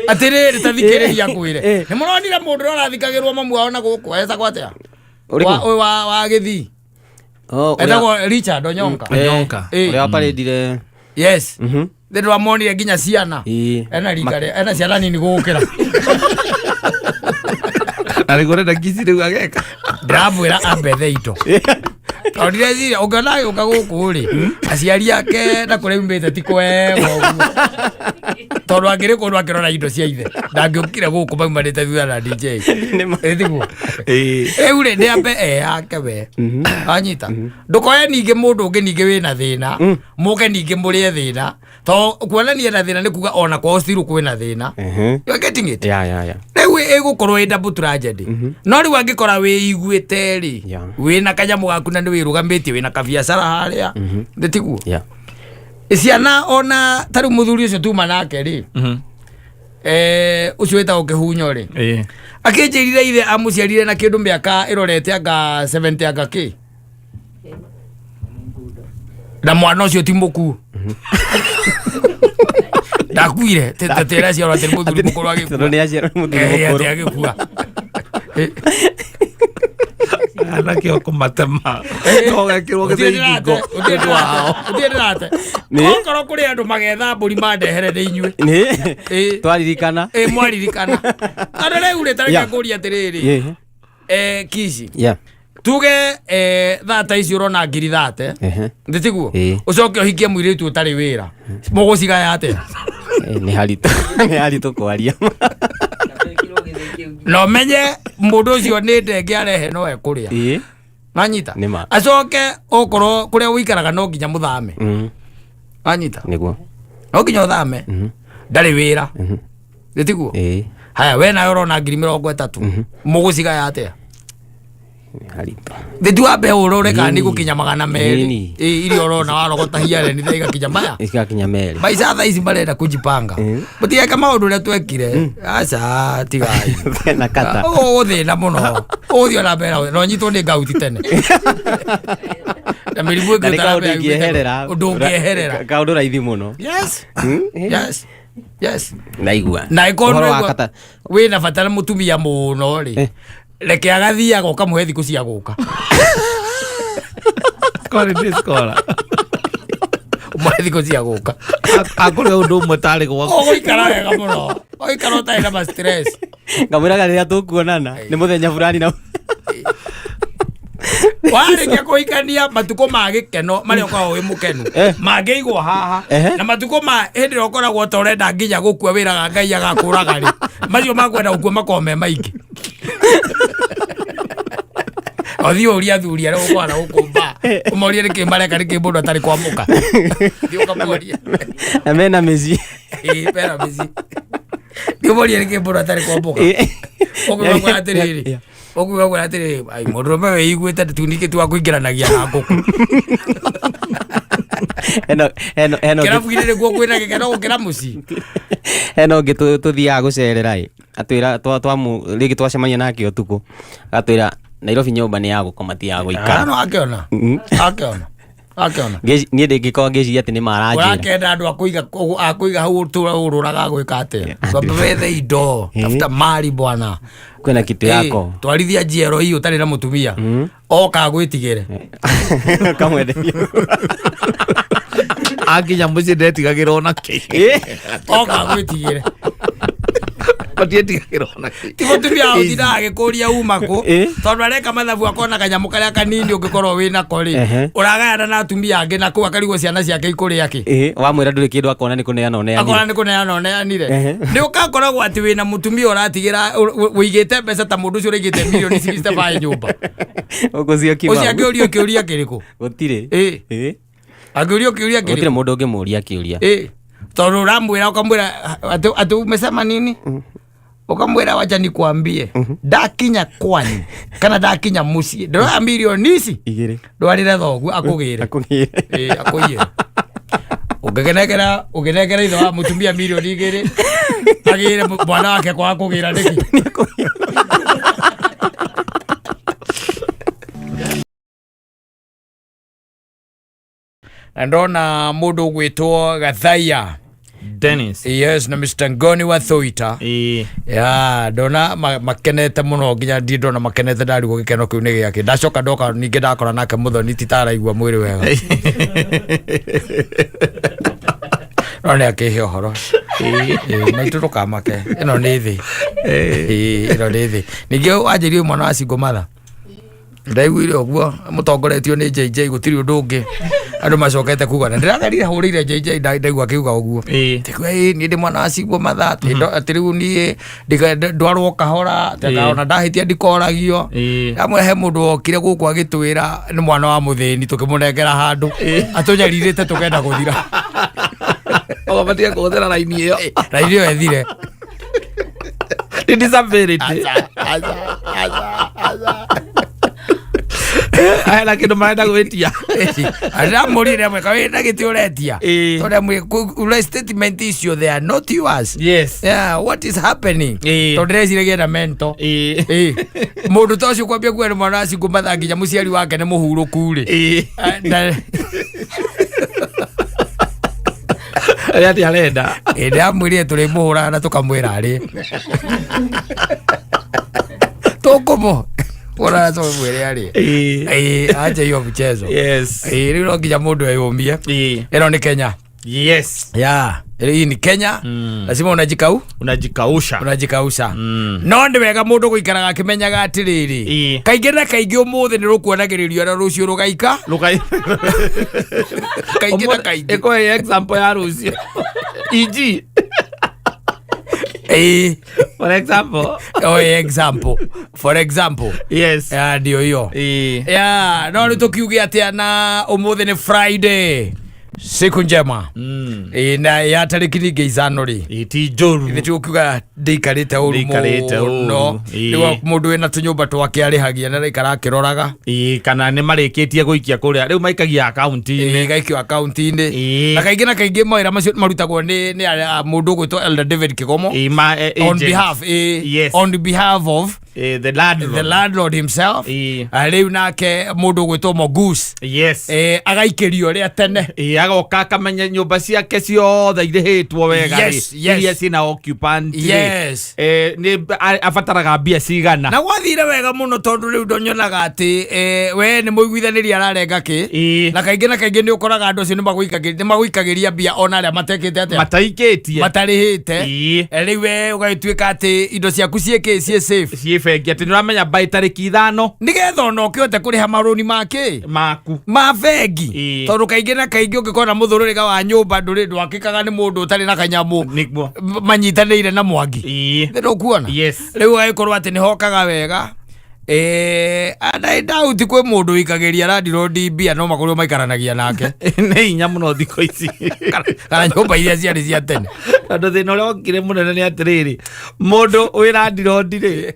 Atĩrĩrĩ, ta thikĩrĩria ngwĩre. Nĩ mũronire mũndũ ũrĩa ũrathikagĩrwo mamu wao na gũkũ etagwo atĩa? Ũrĩkũ? Ũyũ wa Gĩthii. Oh, ũrĩa- Etagwo Richard Onyonka. Onyonka. Ũrĩa waparĩndire. Yes. Nĩ ndĩramonire nginya ciana. Ĩ. Ena rika rĩa, ena ciana nini gũgũkĩra. Na nĩguo ũrenda ngici rĩu ageka. Ndĩramwĩra ambethe indo. Tondũ ndireciria ũngĩona agĩũka gũkũ rĩ, aciari ake na kũrĩa aumĩte ti kwega ũguo. Tondũ angĩrĩ kũndũ akĩrora indo cia ithe, ndangĩũkire gũkũ maumanĩte thutha na DJ. Ĩ tiguo? Rĩu rĩ, nĩ ambe eyake we. Wanyita? Ndũkoe ningĩ mũndũ ũngĩ ningĩ wĩna thĩna, mũke ningĩ mũrĩe thĩna. To kuonania na thĩna nĩ kuga ona kwao still kwĩna thĩna. You are getting it? Ya ya ya. Rĩu ĩgũkorwo ĩ double tragedy. No rĩu angĩkora wĩiguĩte rĩ, wĩna kanyamũ gaku na nĩ wĩrũgamĩtie, wĩna kabiacara harĩa, nĩ tiguo? Ciana ona ta rĩu mũthuri ũcio tuma nake rĩ, ũcio wĩtagwo Kĩhunyo rĩ, akĩnjĩrire ithe amũciarire na kĩndũ mĩaka ĩrorete anga 70 anga kĩ, na mwana ũcio ti mũkuũ. Ndakuire tĩra ciarwo atĩ nĩ mũthuri mũkũrũ agĩkua. Tondũ nĩ aciarwo nĩ mũthuri Atĩ mũkũrũ. agĩkua. Anake o kũmatema. No gekĩrwo gĩthĩi ngingo. Ũthiĩ ndĩrate. Okorwo kũrĩ andũ magetha mbũri mandehere nĩ inyuĩ. Nĩ. Twaririkana. Ĩ mwaririkana. Tondũ rĩu rĩ, ta reke ngũrie atĩrĩrĩ. Kici. Tuge thaa ta ici ũrona ngiri 30. Nĩ tiguo? Ũcoke ũhikie mũirĩtu ũtarĩ wĩra. Mũgũcigaya atĩa? Nĩ haritũ. Nĩ haritũ kwaria. Na ũmenye mũndũ ũcio nĩ ndenge arehe no ekũrĩa. Wanyita? Acoke okorwo kũrĩa ũikaraga no nginya mũthame. Wanyita? Nĩguo. No nginya ũthame. Ndarĩ wĩra. Nĩ tiguo? Haya, we nawe ũrona ngiri 30. Mũgũcigaya atĩa? Thĩ wambe ũrore kana nĩ gũkinya 200. Iria ũrona warogota hiarĩ nĩ igakinya maya. Igakinya merĩ. Maica thaa ici marenda kujipanga. Mũtigeke maũndũ ũrĩa twekire. Aca, tigai. Na kata. Ũgũthĩna mũno. Ũgũthiĩ ona mbere na ũnyitwo nĩ ngauti tene. Na mĩrimũ ĩngĩ Na nĩ kaũndũ ingĩeherera. Ũndũ ũngĩeherera. Kaũndũ raithi mũno. Yes. Yes. Yes. Ndaigua. Na ĩkorwo wĩna bata na mũtumia mũno rĩ, reke agathiaga ũkamũhe thikũ cia gũka. Ũmũhe thikũ cia gũka. Akũrĩ ũndũ ũmwe tarĩ gwaku. Ũgũikara wega mũno. Ũgũikara ũtarĩ na ma stress. Ngamwĩraga rĩrĩa tũkuonana nĩ mũthenya fulani na Warĩkia kũhikania matukũ ma gĩkeno marĩa ũkoragwo wĩ mũkenu mangĩigwo haha, na matukũ ma hĩndĩ ĩrĩa ũkoragwo ta ũrenda nginya gũkua wĩraga Ngai agakũraga rĩ, macio makwenda gũkua makoragwo me maingĩ. Ũthiĩ ũrie athuri arĩa ũkoragwo na gũkũ mba, ũmorie nĩkĩ mareka, nĩkĩ mũndũ atarĩ kwamũka. Thiĩ ũkamorie. Na mena mĩciĩ. Ĩĩ, mena mĩciĩ. Thiĩ ũmorie nĩkĩ mũndũ atarĩ kwamũka. Ũkiuga kwĩra atĩrĩrĩ, ũkiuga kwĩra atĩrĩrĩ, ai, mũndũrũme wĩiguĩte tu ningĩ ti wa kũingĩranagia na ngũkũ. Heno Kĩrabu-inĩ nĩkuo kwĩna gĩkeno gũkĩra mũciĩ. Hena ũngĩ tũthiaga gũcerera ĩ, atwĩra rĩngĩ twacemania nake ũtukũ, agatwĩra Nairobi nyũmba nĩ ya gũkoma ti ya gũikara. No akĩona. Akĩona. Akĩona. Niĩ ndĩngĩkorwo ngĩciria atĩ nĩ maranjĩra. Ũrakenda andũ a kũiga hau ũtũra ũrũraga gwĩka atĩa? Twambe wethe indo, tafuta mali bwana. Kwĩna kitu yako. Twarithia njiero hii ũtarĩ na mũtumia. Oka agwĩtigĩre. Kamwenderia. Akinya mũciĩ ndetigagĩra ona kĩ. Oka agwĩtigĩre. Matietigagĩra ona kĩ. Ti mũtumia wa ũtinda agĩkũria uma kũ, Eh. tondũ areka mathabu akona kanyamũ karĩa kanini ũngĩkorwo wĩ nako rĩ, ũragayana na atumia angĩ na kũu akarigwo ciana ciake ikũrĩa kĩ. Ĩĩ, wamwĩra ndũrĩ kĩndũ akona nĩ kũneana ũneanire. Akona nĩ kũneana ũneanire. Nĩ ũgakoragwo atĩ wĩna mũtumia ũratigĩra ũigĩte mbeca ta mũndũ ũcio ũraigĩte mirioni 65 nyũmba. Ũgũcio Ũcio angĩũrio kĩũria kĩrĩkũ? Gũtirĩ. Ĩĩ. Ĩĩ. Angĩũrio kĩũria Gũtirĩ kĩrĩkũ? mũndũ ũngĩmũria kĩũria. Ĩĩ. Tondũ ũramwĩra ũkamwĩra atĩ atĩ umesema nini? Ukamwĩra wacha nikwambie, ndakinya kwanyu kana ndakinya mũciĩ ndĩroya mirioni ici Igĩrĩ. ndwarĩre thoguo akũgĩre. Akũgĩre. Ĩĩ, akũiyĩre. Ũngĩnengera ũngĩnengera ithe wa mũtumia mirioni 2 agĩre mwana wake kwaga kũgĩra nĩkĩ? Na ndona mũndũ ũgwĩtwo Gathaiya. Dennis. Yes, na Mr. Ngoni wa Thuita. Ĩĩ. Ya, ndona makenete mũno nginya ndi ndona makenete ndarigwo gĩkeno kĩu nĩ gĩakĩ. Ndacoka ndoka ningĩ ndakora nake Mũthoni ti taraigua mwĩrĩ wega. No nĩ akĩhe ũhoro. Ĩĩ, maitũ ndũkamake. Ĩno nĩ thĩ. Ĩĩ, ĩno nĩ thĩ. Ningĩ wanjĩrie mwana wa single mother. Ndaiguire ũguo mũtongoretio nĩ JJ gũtirĩ ũndũ ũngĩ andũ macokete kuga na ndĩragerire hũrĩire JJ ndaigua akiuga ũguo. Tigua ĩ niĩ ndĩ mwana wa single mother atĩ atĩ rĩu niĩ ndwarwo kahora atĩ ona ndahĩtia ndikoragio. Amwe he mũndũ wokire gũkũ agĩtwĩra nĩ mwana wa mũthĩni tũkĩmũnengera handũ atũnyarirĩte tũkenda gũthira. Ũgabatiĩ kũhũthĩra raini ĩyo. Raini ĩyo ĩthire. Nĩ disability. Aca, aca, aca, aca. Hena kĩndũ marenda gwĩtia. Ndamũrire amwe kawĩ na gĩtĩ ũretia. Tondũ amwe ura statement icio they are not yours. Yes. Yeah, what is happening? Tondũ ndĩreciragia ena mental. Ĩĩ. Mũndũ ta ũcio kwambia kuga nĩ mwana wa single mother nginya mũciari wake nĩ mũhurũku rĩ. Arĩa atĩ arenda. Ĩĩ, ndĩramwĩrire tũrĩmũhũraga na tũkamwĩra arĩe. Tũkũmũ hũra na tũmwĩre arĩe. Ĩĩ, acha hiyo mchezo. Yes. Ĩĩ, rĩu no nginya mũndũ eyũmie. Ĩno nĩ Kenya. Yes. Yeah. Hii ni Kenya. Lazima unajikau? Unajikausha. Unajikausha. No nĩ wega mũndũ gũikaraga akĩmenyaga atĩrĩrĩ. Kaingĩ na kaingĩ ũmũthĩ nĩ rũkuonagĩrĩrio na rũciũ rũgaika. Rũgai. Kaingĩ na kaingĩ. Ĩkũhe example ya rũciũ. E.g. Ĩĩ. For example. Oh, example. For example. Yes. Ya, ndio hiyo. Ĩĩ. Ya, no rĩu tũkiuge atĩa na ũmũthĩ nĩ Friday. Siku njema. Ĩĩ, na ya tarĩki ningĩ 5 rĩ. Ĩĩ, ti njũru. Ithe tũkiuga ndĩikarĩte ũru Ndĩikarĩte ũru. mũno. Ĩĩ. Rĩu mũndũ wĩna tũnyũmba twake arĩhagia na araikara akĩroraga. Ĩĩ, kana nĩ marĩkĩtie gũikia kũrĩa rĩu maikagia akaunti-inĩ. Ĩĩ, gaikio akaunti-inĩ. Ĩĩ. Na kaingĩ na kaingĩ mawĩra macio marutagwo nĩ mũndũ ũgwĩtwo Elder David Kĩgomo. Ĩĩ, ma, On agent. behalf, ĩĩ, Yes. on behalf of the landlord. The landlord himself. Ĩĩ. Rĩu nake mũndũ ũgwĩtwo Mogus. Yes. Agaikĩrio rĩa tene. Ĩĩ, agoka akamenya nyũmba ciake ciothe irĩhĩtwo wega rĩ, Yes, yes. iria ciĩna occupant rĩ. Yes. Nĩ abataraga mbia cigana. Na gwathire wega mũno tondũ rĩu ndonyonaga atĩ we nĩ mũiguithanĩria ararenga kĩ. Ĩĩ. Na kaingĩ na kaingĩ nĩ ũkoraga andũ acio nĩ magũikagĩria mbia ona arĩa matekĩte atĩa? Mataikĩtie. Matarĩhĩte. Ĩĩ. Rĩu we ũgagĩtuĩka atĩ indo ciaku ciĩ kĩ, ciĩ safe. Ciĩ bengi atĩ nĩ ũramenya by tarĩki 5. Nĩgetha ona ũkĩhote kũrĩha marũni ma kĩ? Maku. Ma bengi. Ĩĩ. Tondũ kaingĩ na kaingĩ ũngĩkorwo na mũthũrũrĩga wa nyũmba ndwakĩkaga nĩ mũndũ ũtarĩ na kanyamũ. Nĩguo. Manyitanĩire na Mwangi. Ĩĩ. Nĩ ndũkuona? Yes. Rĩu ũgagĩkorwo atĩ nĩ hokaga wega. And I doubt kwĩ mũndũ ũikagĩria landlord mbia no makorwo maikaranagia nake. Nĩ hinya mũno thikũ ici. Kana nyũmba iria ciarĩ cia tene. Tondũ thĩna ũrĩa wokire mũnene nĩ atĩrĩrĩ, mũndũ wĩ landlord rĩ,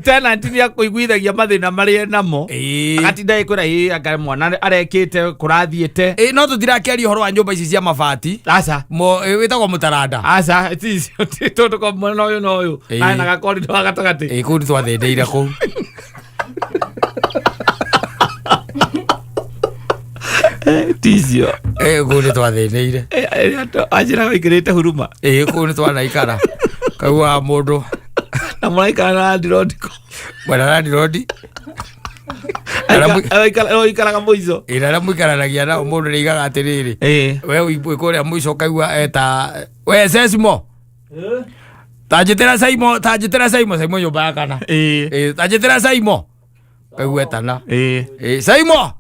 tenant nĩ akũiguithagia mathĩna marĩa enamo. Ĩĩ. Agatinda agĩkwĩra, ĩĩ, anga mwana arekĩte, kũrathiĩte. Ĩĩ, no tũtirakĩaria ũhoro wa nyũmba ici cia mabati. Aca. Wĩtagwo mũtaranda. Aca, ti icio, ti tondũ kwa mwena ũyũ na ũyũ. Ĩĩ. Aya na gakorido gatagatĩ. Ĩĩ, kũu nĩtwathĩnĩire kũu. Ti icio. Ĩĩ, kũu nĩtwathĩnĩire. Anjĩraga ũikĩrĩte huruma. Ĩĩ, kũu nĩtwanaikara. Kaiguaga mũndũ. Na mũraikara na landlord kũ? Mwena landlord. Ũikaraga mũico. Ĩĩ, na arĩa mũikaranagia nao mũndũ nĩaigaga atĩrĩrĩ. Ĩĩ. We wĩ kũrĩa mũico ũkaigua eta, we Sesmo. Tanjĩtĩra Saimo, tanjĩtĩra Saimo, Saimo nyũmba ya kana. Ĩĩ. Ĩĩ, tanjĩtĩra Saimo. Kaigua etana. Ĩĩ. Ĩĩ, Saimo.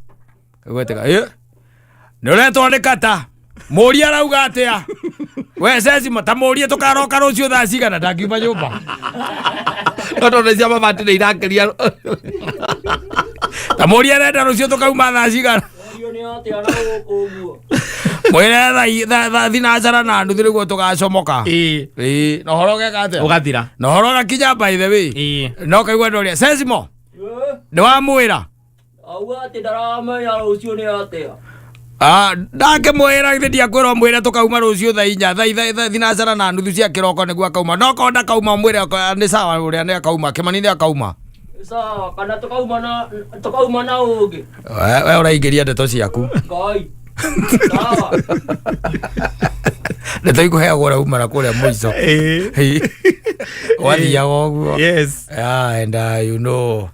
Kaigua etĩka. Ĩĩ. Nĩ ũretwo nĩ kata. Mũũria arauga atĩa? We Sesimo, ta mũũrie tũkaroka rũciũ thaa cigana ndangiuma nyũmba. No tondũ cia mabati nĩ irakeria. Ta mũũrie arenda rũciũ tũkauma thaa cigana. Ũrio nĩ atĩa na gũkũ ũguo? Mwĩre thaa thinacara na nuthu nĩguo tũgacomoka. Ĩĩ. Ĩĩ, na ũhoro ũgeka atĩa? Ũgathira. Na ũhoro ũgakinya by the way. Ĩĩ. No kaigua ndoria Sesimo, Eh, nĩ wamwĩra? Auga atĩ ndaramenya rũciũ nĩ atĩa. Ah, ndakĩmwĩra githĩ ndiakwĩra ũmwĩre tũkauma rũciũ thaa inya thaa thinacara na nuthu cia kĩroko nĩguo akauma no korwo ndakauma ũmwĩre nĩ sawa ũrĩa nĩ akauma Kĩmani nĩ akauma. Sawa, kana tũkauma na ũngĩ. We ũraingĩria ndeto ciaku. Ngai. Sawa. Ndeto ikũheagwo ũrĩa uma na kũrĩa mũico. Ĩĩ. Wathiaga ũguo. Yes. Yeah, and you know,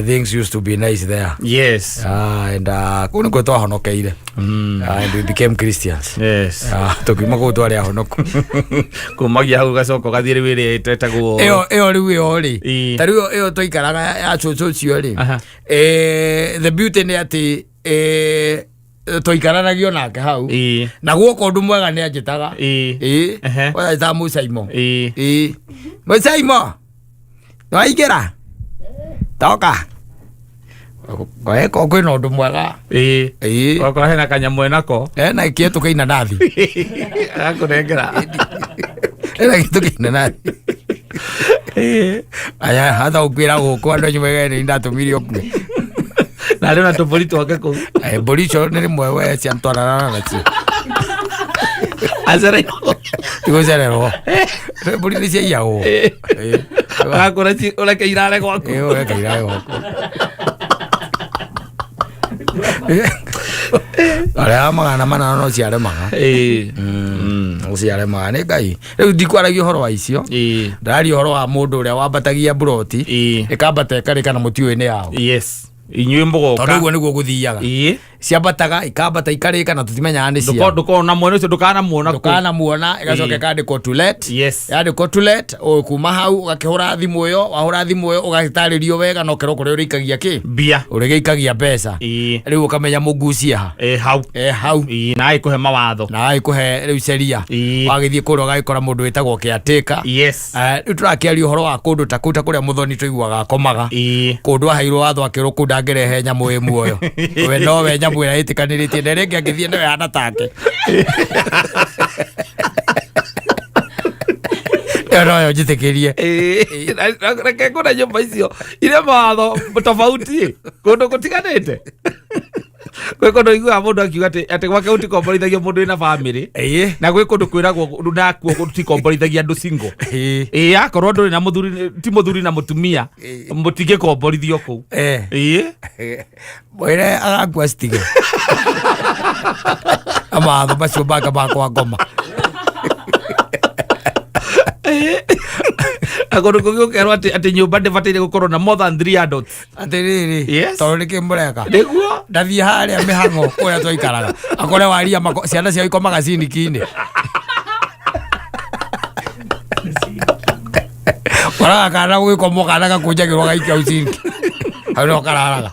things used to be nice there. Yes. Ah, and kũu nĩkuo twahonokeire. And we became Christians. Yes. Ah, tũkiuma kũu twarĩ ahonoku. Kumagia hau gacoka ũgathiĩ rĩu ĩrĩa ĩtagwo ĩyo ĩyo rĩu ĩyo rĩ Ĩĩ. ta rĩu ĩyo twaikaraga ya cũcũ ũcio rĩ Aha. The beauty nĩ atĩ twaikaranagia nake hau Ĩĩ. na guoka ũndũ mwega nĩ anjĩtaga. Ĩĩ. Ĩĩ. Ehe. Anjĩtaga Mũcaimo. Ĩĩ. Ĩĩ, Mũcaimo, nĩwaingĩra toka ko kwĩna ũndũ mwega. Ĩĩ. Ĩĩ. Okorwo hena kanyamũ enako. Ena kĩetũ kĩa inanathi. Agakũnengera. Ena kĩetũ kĩa inanathi. Ĩĩ. Aya hatha ũkwĩra gũkũ andũ anyu megene ndatũmire ũkue. Na rĩu na tũmbũri twake kũu. Mbũri icio nĩ rĩmwe we ciantwaranaga nacio. Acereirwo. Tigũcererwo, mbũri nĩ ciaiyagwo. Ĩĩ. Agakũra ũreke irare gwaku. Ĩĩ, ũreke irare gwaku. Arĩa 800 no ciaremaga. Ĩĩ. No ciaremaga nĩ Ngai rĩu ndikwaragia ũhoro wa icio. Ĩĩ. Ndararia ũhoro wa mũndũ ũrĩa wambatagia mburoti Ĩĩ. ĩkambata ĩkarĩka na mũtiũĩ nĩ yao. Yes, inyuĩ mũgoka. Tondũ ũguo nĩguo gũthiaga. Ĩĩ. Ciambataga ikambata ikarĩka na tũtimenyaga nĩ cia Ndũkona mwene ũcio, ndũkanamuona kũu. Ndũkanamuona, ĩgacoka Ĩĩ. ĩkandĩkwo to let. Yes. Yandĩkwo to let, kuma hau ũgakĩhũra thimũ ĩyo, wahũra thimũ ĩyo ũgagĩtarĩrio wega na ũkerwo kũrĩa ũrĩikagia kĩ Mbia. ũrĩgĩikagia mbeca. Ĩĩ. Rĩu ũkamenya mũgucia ha. Ĩ hau. E hau. Ĩĩ, na agĩkũhe mawatho. Na agĩkũhe rĩu ceria. Ĩĩ. Wagĩthiĩ kũrĩa ũgagĩkora mũndũ wĩtagwo caretaker. Yes. Rĩu tũrakĩaria ũhoro wa kũndũ ta kũu, ta kũrĩa mũthoni tũiguaga akomaga. Ĩĩ. Kũndũ aheirwo watho akĩrwo kũu ndangĩrehe nyamũ ĩ muoyo, we nowe nyamũ ĩrĩa ĩtĩkanĩrĩtie na ĩrĩa ĩngĩ angĩthiĩ nayo hana take ĩyo noyo njĩtĩkĩrie. Ĩĩ. Reke ngũne nyũmba icio iria mawatho tofauti kũndũ gũtiganĩte. Gwĩ kũndũ iguaga mũndũ akiuga atĩ gwake gũtikomborithagia mũndũ wĩna bamĩrĩ na gwĩ kũndũ kwĩragwo nakuo gũtikomborithagia andũ single. Ĩĩ, akorwo ndũrĩ na mũthuri, ti mũthuri na mũtumia, mũtingĩkomborithio kũu. Ĩĩ. Mwĩre agakua citige mawatho macio make makwa ngoma. Na kũndũ kũngĩ ũkerwo atĩ nyũmba ndĩbataire gũkorwo na more than three adults. Atĩrĩrĩ, Yes. tondũ nĩkĩ mũreka Nĩguo. Ndathiĩ harĩa mĩhang'o kũrĩa twaikaraga akore waria ciana ciao ikomaga ciniki-inĩ, koraga kana gũgĩkomwo kana gakũnjagĩrwo gaikia hau ciniki hau no kararaga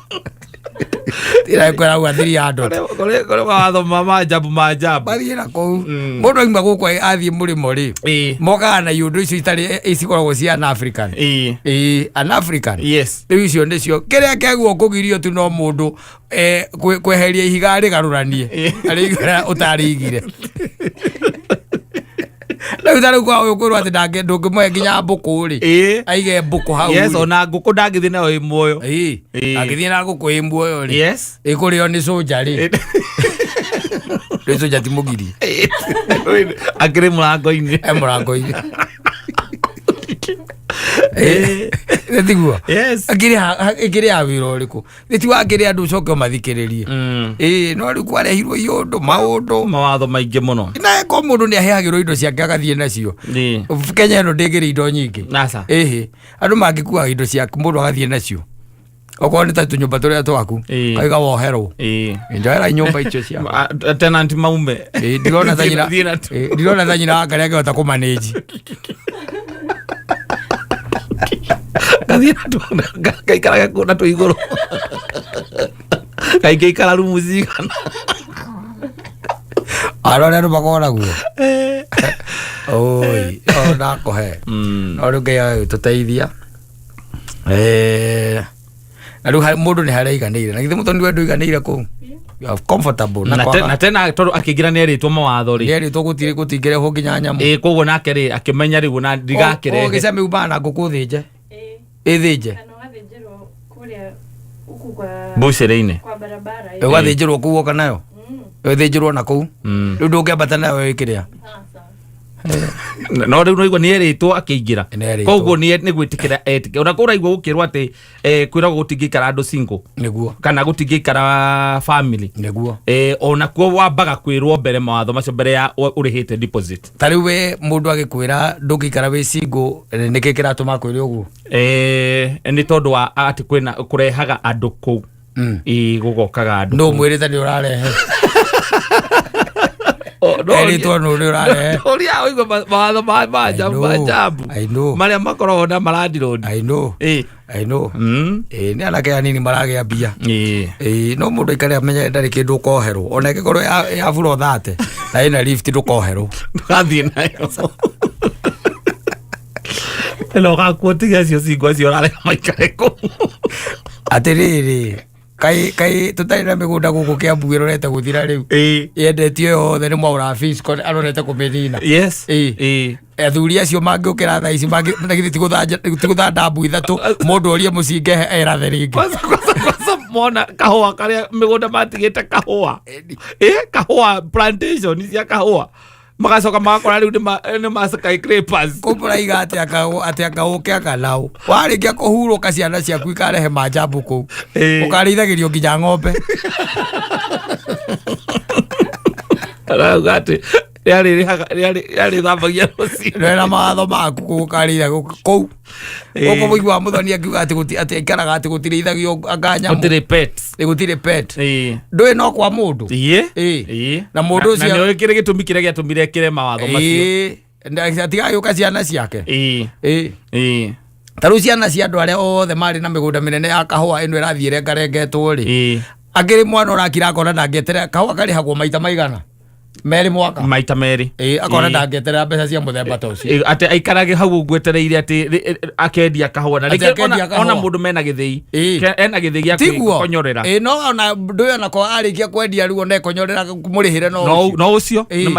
tirakwĩra hau athiri andũ. Kũrĩ mawatho ma maajabu maajabu. Mathiĩ na kũu mũndũ aima gũkũ athiĩ mũrĩmo rĩ, mokaga na iũndũ icio itarĩ cikoragwo cia an African. Ĩĩ, an African. Rĩu icio nĩcio kĩrĩa kĩaguo kũgirio tu no mũndũ kweheria ihiga rĩgarũranie arĩigĩra ũtarĩigire. Rĩu ta rĩu kwa ũyũ kwĩrwo atĩ ndũngĩmũhe nginya mbũkũ rĩ, aige mbũkũ hau Yes. rĩ. Ona ngũkũ ndangĩthiĩ nayo ĩ muoyo. Ĩĩ. Angĩthiĩ na ngũkũ ĩ muoyo rĩ, ĩkũrĩo nĩ cũnja rĩ, rĩ cũnja ti mũgiri. Akĩrĩ mũrango-inĩ. E mũrango-inĩ. Ĩ tiguo? Yes. Ĩkĩrĩ ya wĩra ũrĩkũ nĩ ti wakĩrĩ andũ ũcoke ũmathikĩrĩrie. Ĩĩ, no rĩu kwarehirwo iũndũ maũndũ Mawatho maingĩ mũno. Na ko mũndũ nĩ aheagĩrwo indo ciake agathiĩ nacio. Kenya ĩno ndĩngĩrĩ indo nyingĩ. Nasa. Ĩhĩ, andũ mangĩkuaga indo ciaku mũndũ agathiĩ nacio okorwo nĩ ta tũnyũmba tũrĩa twaku, kaiga woherwo. Njoera nyũmba icio ciaku. Tenant maume. Ĩĩ, ndirona ta nyina Thiĩ natuo. Ĩĩ, ndirona ta nyina wa karĩa angĩhota kũmanĩnji. Ngathiĩ natuo ngaikarage kũu natuo igũrũ. Kaingĩ ikara rumu cigana. Arora andũ makoragwo naguo. Oi, o ndakũhe. No rĩu Ngai agagĩtũteithia. Eh, na rĩu mũndũ nĩ harĩa aiganĩire. Na githĩ mũthoni we ndũiganĩire kũu? You are comfortable. Na na tena tondũ akĩingĩra nĩ erĩtwo mawatho rĩ. Nĩerĩtwo gũtirĩ gũtingĩrehwo nginya nyamũ. Ĩ koguo nake rĩ akĩmenya rĩu na ndigakĩrehe. Ũgĩcemia umaga na ngũkũ thĩnje. Ĩthĩnje. Kana ũgathĩnjĩrwo kũrĩa huku kwa Mbucĩrĩ-inĩ. kwa barabara ĩ. Ũgathĩnjĩrwo kũu woka nayo. Ũthĩnjĩrwo na kũu. Rĩu ndũngĩambata nayo ĩkĩrĩa. Sasa. No rĩu noigua nĩ erĩtwo akĩingĩra. Nĩ erĩtwo. Koguo nĩ gwĩtĩkĩra etĩkĩra. Ona kũraigua gũkĩrwo atĩ kwĩragwo gũtingĩikara andũ single Nĩguo. kana gũtingĩikara family. Nĩguo. Onakuo wambaga kwĩrwo mbere mawatho macio mbere ya ũrĩhĩte deposit. Ta rĩu we mũndũ agĩkwĩra ndũngĩikara wĩ single, nĩkĩ kĩratũma akwĩre ũguo? Nĩ tondũ wa atĩ kwĩna kũrehaga andũ kũu. Ĩ gũgokaga andũ. Nũ mwĩrĩte nĩ ũrarehe? Erĩtwo nũ nĩ ũrarehe? Ũrĩa ũigua mawatho ma ajabu. I know. Marĩa makoragwo na marandirodi. I know. I know. Ĩ nĩ anake anini maragĩa mbia. Ĩ no mũndũ aikare amenye ndarĩ kĩndũ ũkoherwo. Ona ĩngĩkorwo ya buro thate na ĩna lift ndũkoherwo. Ndũgathiĩ nayo. Ĩno ũgakuo tiga acio cingo acio ũrarega maikare kũu. Atĩrĩrĩ, kai tũtarĩ na mĩgũnda gũkũ Kĩambu ĩrorete gũthira rĩu. Yendetio yothe nĩ Mwaũra Fisco arorete kũmĩnina. Yes. Ĩ. Athuri acio mangĩũkĩra thaa ici na githĩ ti gũthanda mbu ithatũ, mũndũ orie mũcinge erathe rĩngĩ. Kwanza, kwanza, kwanza mona kahũa karĩa mĩgũnda matigĩte kahũa. Kahũa plantation cia kahũa. Magacoka magakora rĩu nĩ ma skyscrapers. Kũmbũra iga atĩ anga ũke anga naũ. Warĩkia kũhurũka ciana ciaku ikarehe manjambu kũu. Ũkarĩithagĩrio nginya ng'ombe. Arauga atĩ rĩarĩthambagia rũcinĩ. Wĩna mawatho maku kũu ũkarĩitha kũu. Gũkũ mũiguaga mũthoni akiuga atĩ atĩ aikaraga atĩ gũtirĩithagio anga nyamũ. Gũtirĩ pets. Ĩ, gũtirĩ pet. Ndũĩ no kwa mũndũ. Na mũndũ ũcio Na nĩũĩ kĩrĩa gĩtũmi kĩrĩa gĩatũmire ekĩre mawatho macio. Atigagĩũka ciana ciake. Ta rĩu ciana cia andũ arĩa othe marĩ na mĩgũnda mĩnene ya kahũa ĩno ĩrathiĩ ĩrengarengetwo rĩ. Akĩrĩ mwana ũrakira akona ndangĩeterera kahũa karĩhagwo maita maigana? Merĩ mwaka. Maita merĩ. Akona ndangĩeterera mbeca cia mũthemba ta ũcio. Atĩ aikarage hau ũguo etereire atĩ akendia kahũa. Na Atĩ rĩngĩ akendia ona kahũa. mũndũ mena gĩthĩi. Ena gĩthĩi gĩa Tiguo. kwĩkonyorera. No ona ndũĩ ona ko arĩkia kwendia rĩu ona ekonyorera mũrĩhĩre no ũcio. No ũcio nĩ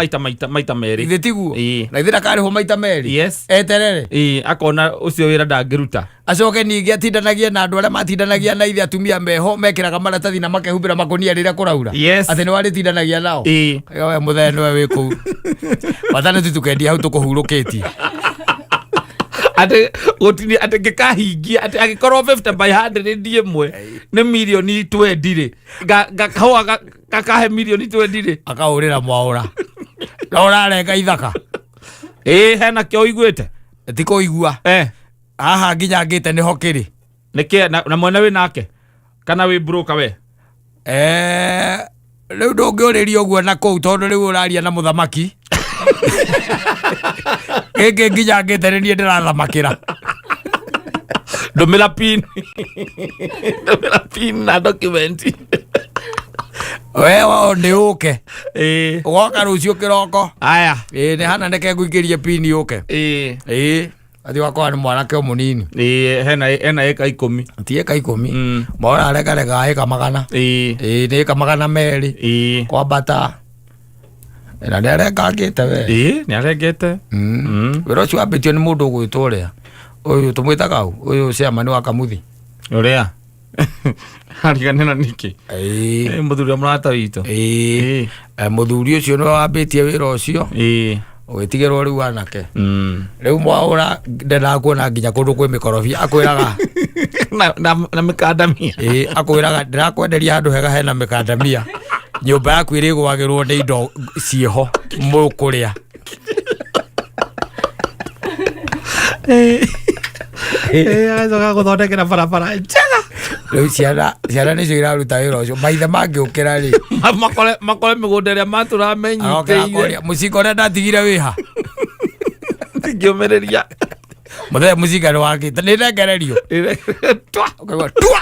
maita merĩ. Githĩ tiguo? Na githĩ ndakarĩhwo maita merĩ? Yes. Eterere. Akona ũcio wĩra ndangĩruta. Acoke ningĩ atindanagie na andũ arĩa matindanagia na ithe atumia meho mekĩraga maratathi na makehumbĩra makũnia rĩrĩa kũraura. Atĩ nĩ warĩtindanagia nao. We mũthee nĩwe wĩ kũu. Bata nĩ tũkendia hau tũkũhurũkĩtie. Atĩ gũtini, atĩ ngĩkahingia, atĩ angĩkorwo 50 by 100 ndi ĩmwe, nĩ mirioni 20 rĩ. Kahũa gakahe mirioni 20 rĩ. Akahũrĩra mwaũra. Na ũrarenga ithaka. Hena kĩo ũiguĩte? Ti kũigua. Haha nginya ngĩte nĩho kĩrĩ. Nĩkĩ, na mwene wĩ nake? Kana wĩ broker we? Rĩu ndũngĩũrĩria ũguo na kũu tondũ rĩu ũraria na mũthamaki. Gĩkĩ nginya ngĩte nĩ niĩ ndĩrathamakĩra. Ndũmĩra pin. Ndũmĩra pin na document. We nĩ ũke. Ũgoka rũciũ kĩroko. Aya. Nĩ hana neke ngũikĩrie pin ũke. Athi wakwa nĩ mwanake o mũnini. Hena ĩka ikũmi. Ti ĩka ikũmi. Mwana arekarega ĩka magana. Nĩ ĩka magana merĩ. Kwambata. Na nĩ arengangĩte we. Nĩ arengete. Wĩra ũcio wambĩtio nĩ mũndũ ũgwĩtwo ũrĩa. Ũyũ tũmwĩtaga ũ? Ũyũ chairman wa Kamuthi. Ũrĩa? Ariganĩra nĩkĩ? Mũthuri wa mũrata witũ. Mũthuri ũcio nĩwe wambĩtie wĩra ũcio. Ũgĩtigĩrwo rĩu anake. Rĩu mwaũra ndendaga kuona nginya kũndũ kwĩ mĩkorobia akwĩraga. Na mĩkandamia. Akwĩraga ndĩrakwenderia handũ hega hena mĩkandamia. Nyũmba yaku ĩrĩgwagĩrwo nĩ indo ciĩho mũkũrĩa. Agacoka gũthondekera barabara njega. Rĩu ciana nĩcio iraruta wĩra ũcio. Maithe mangĩũkĩra rĩ. Makore mĩgũnda ĩrĩa matũraga Agoka menyitĩire. akoria, mũcinga ũrĩa ndatigire wĩha? Ndingĩũmĩrĩria. Mũthee mũcinga nĩ wakĩte nĩ rengererio. Twa. Ũkaigua tua.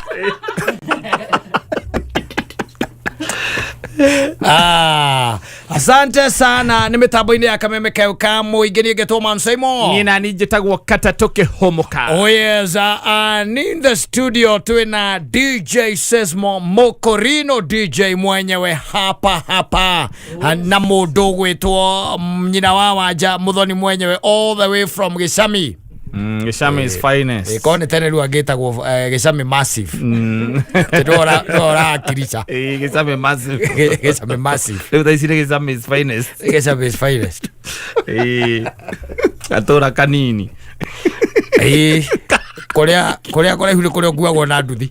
Ah, asante sana nĩ mĩtambo-inĩ ya kameme keu ka mũingĩ niĩ ngetwo Man Simon. Niĩ nani njĩtagwo katatũ kĩhũmũka. Oh yes, and in the studio tuna DJ Sesmo Mokorino DJ mwenyewe hapa hapa na mũndũ gwĩtwo nyina wa wanja Muthoni mwenyewe all the way from Gĩcami. Gĩcami is finest. Korwo nĩ tene rĩu angĩtagwo Gĩcami massive. Ndĩrora akirica. Ĩĩ, Gĩcami massive. Gĩcami massive. Rĩu thaa ici nĩ Gĩcami is finest. Gĩcami is finest. Ĩĩ. Gatũra kanini. Ĩĩ, kũrĩa kũrĩa kũraihu nĩ kũrĩa ũkuagwo na nduthi.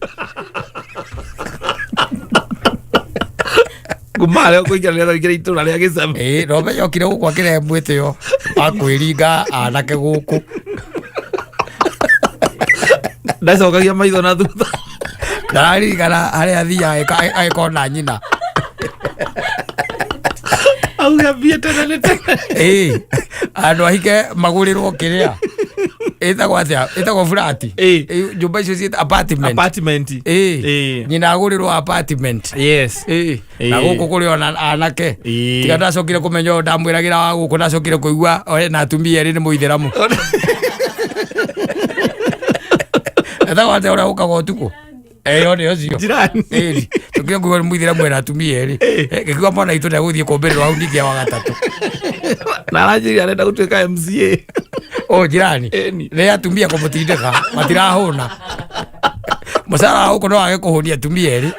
Kuma harĩa ũkũingĩra nĩgetha ũingĩre itũra rĩa Gĩcami. Ĩĩ, no menya okire gũkũ akĩrehe mwĩtĩo wa kwĩringa anake gũkũ. Ndacokagia maitho na thutha. Ndaririkana harĩa athiaga agĩkona nyina. Auge mbie tene nĩ tene. Ĩĩ, andũ ahike magũrĩrwo kĩrĩa ĩtagwo atĩa, ĩtagwo furati. Ĩĩ. Ĩĩ, nyũmba icio ciĩta apartment. Apartment. Ĩĩ, Ĩĩ. nyina agũrĩrwo apartment. Yes. Ĩĩ, na Ĩĩ. gũkũ kũrĩ ona anake. Ĩĩ. Tiga ndacokire kũmenya ũyũ ndamwĩragĩra wa gũkũ, ndacokire kũigua ena atumia erĩ nĩ mũithĩramu. Etagwo atĩa ũrĩa ũkaga ũtukũ? Ĩyo nĩ ũcio. Jirani. Ĩni, tũkire kũigua nĩ mũithĩramu ena atumia erĩ. Ngĩkiuga mwana witũ ndegũthiĩ kũmbĩrĩrwo hau ningĩ wa gatatũ. Na aranjĩrire arenda gũtuĩka MCA. O jirani. Ĩni. Nĩ atumia kũmũtindĩka matirahũna. Mũcara wa gũkũ no wage kũhũnia atumia erĩ.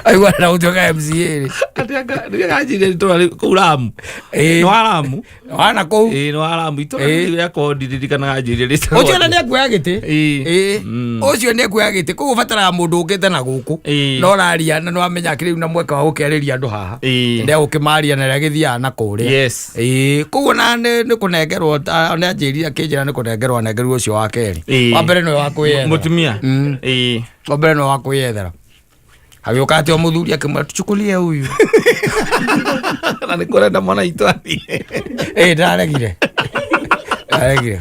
Aigua na gũtuĩka MCA rĩ. Atĩ anga nĩaranjĩrire itũra rĩu kũu Lamu. Ĩĩ. Nĩ wa Lamu. Wana kũu. Ĩĩ, nĩ wa Lamu. Itũra Ĩĩ. rĩu rĩakwa ndirikanaga njĩrire rĩtagwo Ũcio ona atĩa. nĩ akuoya gĩtĩ. Ĩĩ. Ĩĩ. Mm. Ũcio nĩ akuoya gĩtĩ koguo ũbataraga mũndũ ũkĩte na gũkũ. Ĩĩ. No ũraria na nĩwamenya akĩrĩ rĩu na mweke wa gũkĩarĩria andũ haha. Ĩĩ. Ndegũkĩmaria na rĩrĩa gĩthiaga na kũrĩa. Yes. Ĩĩ, koguo na nĩ kũnengerwo nĩ anjĩrire akĩnjĩra nĩ kũnengerwo anengerirwo ũcio wa kerĩ. Ĩĩ. Wa mbere nĩwe wa kwĩyethera. Mũtumia. Ĩĩ. Wa mbere nĩwe wa kwĩyethera. Agĩũka atĩ o mũthuri akĩmwĩra tuchukulie huyu. Na nĩ kũrenda mwana witũ athiĩ. Ĩĩ, ndaregire. Ndaregire.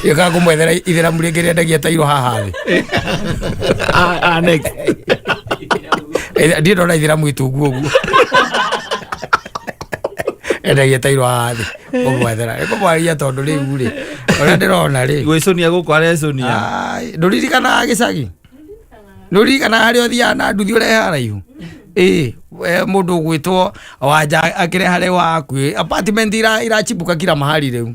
Gĩũkaga kũmwethera ithĩramu rĩngĩ rĩendagia tairo haha thĩ. Ah, ah, next. Ndirĩ ndona ithĩramu itungu ũguo. Endagia tairo haha thĩ. Kũmwethera. Nĩkũmwarĩria tondũ rĩu rĩ, ũrĩa ndĩrona rĩ. Gwĩcũnia gũkũ arecũnia. Ai, ndũririkanaga gĩcagi? Ndũririkanaga harĩa ũthiaga na nduthi ũrehe haraihu? Ĩĩ, we mũndũ ũgwĩtwo wanja akĩrehe harĩa wakuĩ apartment irachimbuka kila mahali rĩu.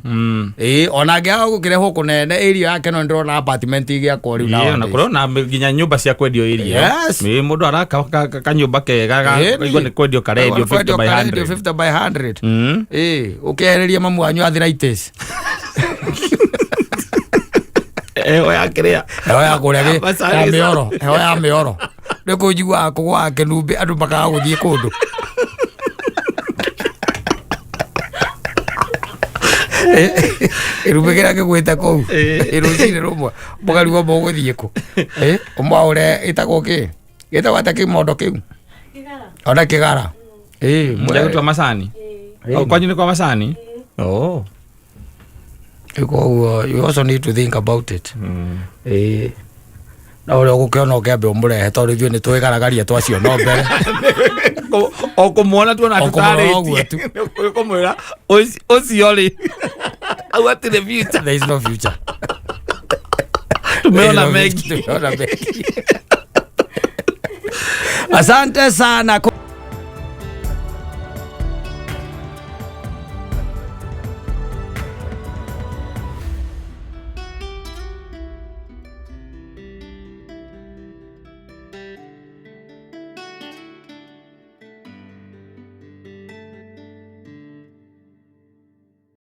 Ĩĩ, ona angĩaga gũkĩrehwo kũnene area yake no ndĩrona apartment igĩakwo rĩu Ĩĩ, ona nowadays. kũrona nginya nyũmba cia kwendio area. Yes. Ĩĩ, mũndũ araka kanyũmba kega Ĩĩ, igua nĩ kwendio karendio 50 by karendio 100. 50 by 100. Ĩĩ, ũkĩehereria mamu wanyu arthritis. Heho ya kĩrĩa. Heho ya kũrĩa Macani. ya mĩoro, heho ya mĩoro. Nĩ kũnjiguaga kũgwaga kĩnumbĩ andũ makaga gũthiĩ kũndũ. Kĩrumbĩ kĩrĩa kĩgwĩte kũu. Ĩĩ. Rũcinĩ rũmwe mũkarigwo mũgũthiĩ kũ. Ũmwaũre ĩtagwo kĩ? Gĩtagwo atĩa kĩmondo kĩu? Kĩgara. Ona kĩgara. Ĩĩ, Mũrĩa gũtua macani. Oh, kwanyu nĩ kwa macani? Oh. Koguo you also need to think about it. Ĩĩ. Na ũrĩa ũgũkĩona ũkĩambe ũmũrehe tondũ ithuĩ nĩ twĩgaragaria twaciona mbere. O kũmuona tuona O kũmũrora ũguo tu. tũtarĩtie. Kũmwĩra ũcio rĩ. Au hatirĩ future. There is no future. Tumeona mengi. Tumeona mengi. Asante sana.